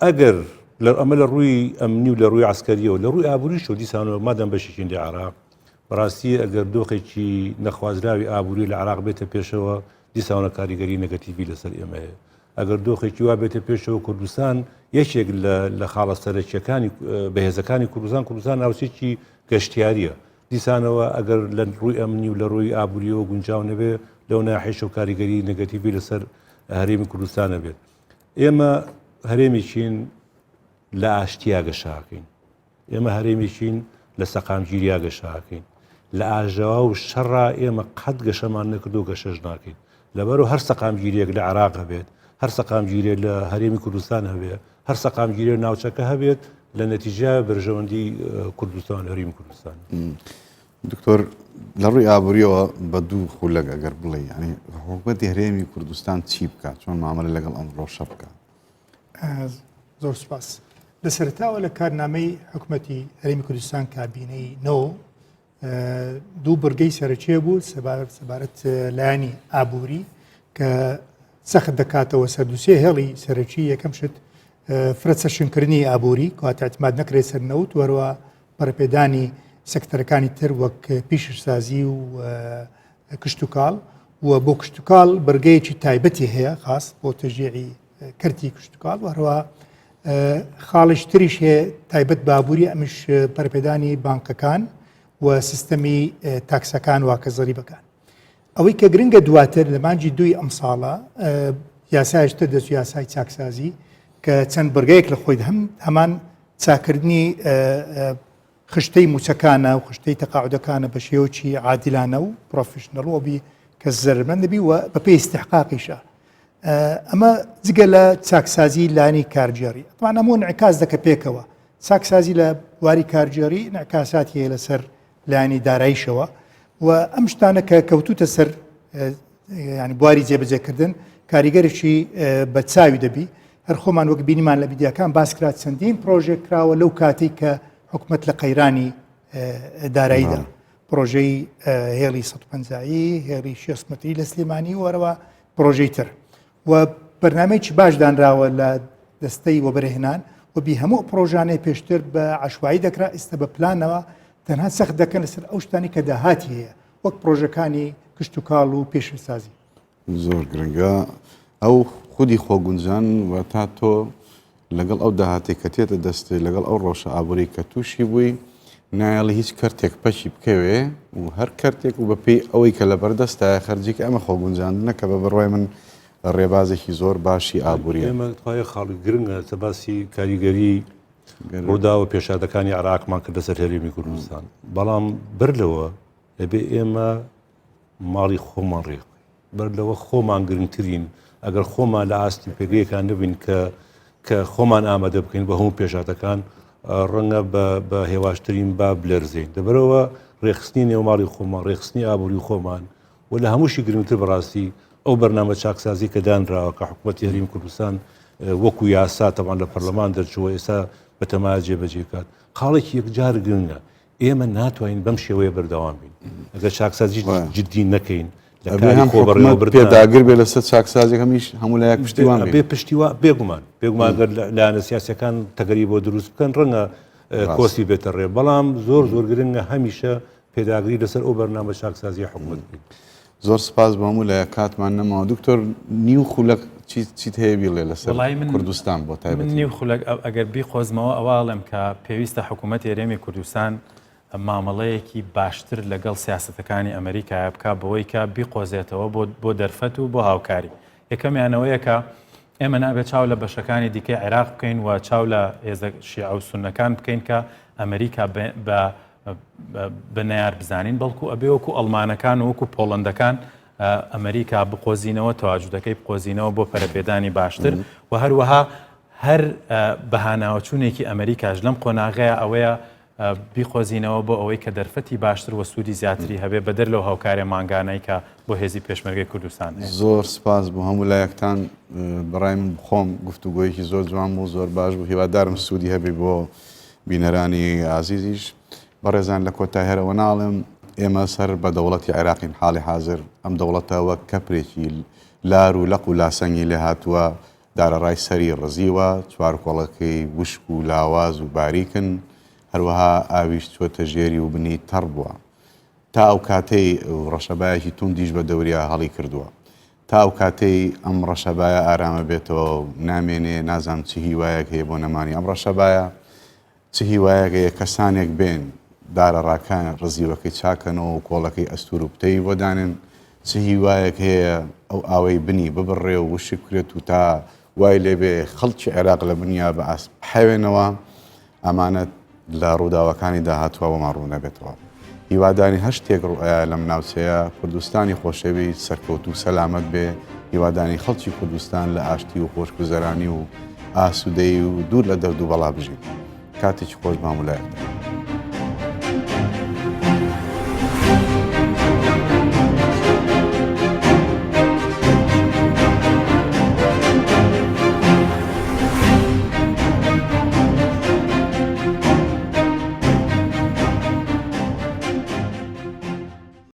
ئەگەر لە ئەمە لە ڕووی ئەمنی و لە ڕووی عسکەریەوە لە ڕووی ئابووریشەوە دیسانەوە مادەم بەشێکین لە عێراق بەڕاستی ئەگەر دۆخێکی نەخوازراوی ئابووری لە عێراق بێتە پێشەوە دیسانە کاریگەری نەگەتیڤی لەسەر ئێمە هەیە ئەگەر دۆخێکی وا بێتە پێشەوە کوردستان یەکێک لە خاڵە سەرەکیەکانی بەهێزەکانی کوردستان کوردستان ناوچێکی گەشتیاریە دیسانەوە ئەگەر لە ڕووی ئەمنی و لە ڕووی ئابووریەوە گونجاو نەبێ لەو ناحیش و کاریگەری نەگەتیڤی لەسەر هەرێمی کوردستان نەبێت ئێمە هەرێمێکین لە ئاشتیا گەشاکەین ئێمە هەرێمێکین لە سەقامگیریا گەشاکەین لە ئاژاوە و شەڕا ئێمە قەت گەشەمان نەکردو گەشەش ناکەین. لەبەرو هەر سەقامگیریەک لە عێراق هەبێت، هەر سەقامگیریەک لە هەرێمی کوردستان هەبێت، هەر سەقامگیریەک ناوچەکە هەبێت، لە نەتیجە بەرژەوەندی کوردستان هەرێمی کوردستان. دکتۆر لە ڕووی ئابووریەوە بە دوو خولەک ئەگەر بڵێ ینی حکومەتی هەرێمی کوردستان چی بکات چۆن مامەلە لەگەڵ ئەم ڕۆشە بکات؟ زۆر سپاس. لە سەرتاوە لە کارنامەی حکومەتی هەرێمی کوردستان کابینەی نۆ دوو بڕگەی سەرەکیە بوو سەبارەت سەبارەت لایەنی ئابووری کە سەخت دەکاتەوە سەر دوسێ هێڵی سەرەکی یەکەم شت فرە چەشنکردنی ئابووری کاتە اعتماد نەکرێت سەر نەوت وەروە پەرەپێدانی سەکتەرەکانی تر وەک پیشەسازی و کشتتوکاڵ و بۆ کشتتوکاڵ بڕگەیەکی تایبەتی هەیە خاص بۆ تەژیعی کەرتی کشتتوکاڵ وەروە خاڵیش تریش هەیە تایبەت بابووری ئەمش پەرپێدانی بانکەکان و سیستەمی تاکسەکان واکە زەریبەکان ئەوەی کە گرنگە دواتر لە مانگی دووی ئەمساڵە یاسایش تر دەچوو یاسای چاکسازی کە چەند بڕگەیەک لە خۆی هەم هەمان چاکردنی خشتەی موچەکانە و خشتەی تەقاعودەکانە بە شێوەکی عادلانە و professional و بی کە زەرمەند بی و بەپێی استحقاقیشە ئەمە جگە لە چاکسازی لانی کارگێڕی ئەتوان ئەمە انعکاس دەکە پێکەوە چاکسازی لە بواری کارگێڕی انعکاساتی هەیە لەسەر لایەنی داراییشەوە و ئەم شتانە کە کەوتوتە سەر ینی بواری جێبەجێکردن کاریگەرێکی بە چاوی دەبی هەر خۆمان وەک بینیمان لە میدیاکان باس کرا چەندین پرۆژێک کراوە لەو کاتێک کە حکومت لە قەیرانی داراییدا پرۆژەی هێڵی 150 هێڵی 6 متری لە سلێمانی وەرەوە پرۆژەی تر و بەرنمەیەکی باش دانراوە لە دەستەی وەبەرهێنان و بی هەموو پرۆژانەی پێشتر بە عشوایی دەکرا ئێستا بە پلانەوە تەنها سەخت دەکەن لەسەر ئەو شتانی کە داهاتی هەیە وەک پرۆژەکانی کشتتوکاڵ و پێشسازی. زۆر گرنگە ئەو خودی خۆگونجان و تا تۆ لەگەڵ ئەو داهاتێک کە تێتە دەستێ لەگەڵ ئەو ڕەوشە ئابووری کە تووشی بووی نایەڵی هیچ کەرتێک پەکی بکەوێ و هەر کەرتێک و بەپێی ئەوەی کە لەبەردەستایە خەرجی کە ئەمە خۆگونجاندنە کە بە بڕوای من ڕێبازێکی زۆر باشی ئابووریە. ئێمە تخوایە خاڵی گرنگە کە باسی کاریگەری ڕووداوە پێشهاتەکانی عێراقمان کرد لەسەر هەرێمی کوردستان بەڵام بەر لەوە دەبێ ئێمە ماڵی خۆمان ڕێک بەر لەوە خۆمان گرنگترین ئەگەر خۆمان لە ئاستی پێگەیەکان نەبین کە کە خۆمان ئامادە بکەین بە هەموو پێشاتەکان ڕەنگە بە هێواشترین با بلەرزین دەبەرەوە ڕێخستنی نێوماڵی خۆمان ڕێخستنی ئابووری خۆمان و لە هەمووشی گرنگتر بەڕاستی ئەو بەرنامە چاکسازی کە دانراوە کە حکوومەتی هەریم کوردستان وەکو یاسا تەمان لە پەرلەمان دەرچووە ئێستا بەتەما جێبەجێ کات خاڵێکی یەکجار گرنگە ئێمە ناتوانین بەم شێوەیە بەردەوام بین ئەگەر چاکسازی جدی نەکەین لە کاری خۆبەڕێوەبردن پێداگر بێ لەسەر چاکسازی هەمیش هەموو لایەک پشتیوان بێ پشتیوان بێگومان بێگومان گەر لایەنە سیاسەکان تەگەری بۆ دروست بکەن ڕەنگە کۆسی بێتە ڕێ بەڵام زۆر زۆر گرنگە هەمیشە پێداگری لەسەر ئەو بەرنامە چاکسازی حکومەت بکەین. زۆر سپاس بۆ هەموو لایەک کاتمان نەماوە دکتۆر نیو خولەک چیت هەیە بیڵێ لەسەر کوردستان بۆ تایبەت نیو خولەک ئەگەر بیقۆزمەوە ئەوە ئەڵێم کە پێویستە حکوومەت هەرێمی کوردستان مامەڵەیەکی باشتر لەگەڵ سیاستەکانی ئەمریکایە بک بەوەی کە بیقۆزێتەوە بۆ دەرفەت و بۆ هاوکاری یەکەمیانەوەیە کە ئێمە نابێت چاو لە بەشەکانی دیکەی عێراق بکەین و چاو لە هێزە شیعە و سوننەکان بکەین کە ئەمریکا بە بە نەیار بزانین بەڵکو ئەبێ وەکو ئەڵمانەکان و وەکو پۆڵەندەکان ئەمریکا بقۆزینەوە تەواجودەکەی بقۆزینەوە بۆ پەرەپێدانی باشتر و هەروەها هەر بەهاناوەچوونێکی ئەمریکاش لەم قۆناغەیە ئەوەیە بیقۆزینەوە بۆ ئەوەی کە دەرفەتی باشتر و سوودی زیاتری هەبێ بەدەر لەو هاوکاریە مانگانەی کە بۆ هێزی پێشمەرگەی کوردستان هەیە. زۆر سپاس بۆ هەموو لایەکتان بەڕای من خۆم گفتوگۆیەکی زۆر جوان بوو زۆر باش بوو هیوادارم سوودی هەبێ بۆ بینەرانی ئازیزیش بەڕێزان لە کۆتای هەرەوە ناڵێم ئێمە سەر بە دەوڵەتی عێراقین حاڵی حاضر ئەم دەوڵەتە وەک کەپرێکی لار و لەق و لاسەنگی لێ هاتووە دارەڕای سەری ڕزیوە، چوارکۆڵەکەی وشک و لاواز و باریکن، هەروەها ئاویش چووەتە ژێری و بنی تەڕ بووە. تا ئەو کاتەی ڕەشەبایەکی توندیش بە دەوریا هەڵی کردووە. تا ئەو کاتەی ئەم ڕەشەبایە ئارامە بێتەوە و نامێنێ، نازانم چ هیوایەک هەیە بۆ نەمانی ئەم ڕەشەبایە. چ هیوایەک هەیە کەسانێک بێن دارەڕاکان ڕزیوەکەی چاکەنەوە و کۆڵەکەی ئەستوور و پتەوی بۆ دانێن؟ چ هیوایەک هەیە ئەو ئاوەی بنی ببڕێ و وشک بکرێت و تا وای لێ بێ خەڵکی عێراق لە بنیا بە ئاست بحەوێنەوە؟ ئەمانە لە ڕووداوەکانی داهاتووە بۆمان ڕوون نەبێتەوە. هیوادارین هەر شتێک ڕوئەیا لەم ناوچەیە کوردستانی خۆشەویست سەرکەوتوو سەلامەت بێ، هیوادارین خەڵکی کوردستان لە ئاشتی و خۆشگوزەرانی و ئاسوودەیی و دوور لە دەرد و بەڵا بژین. کاتێکی خۆش بە هەموو لایەکتان.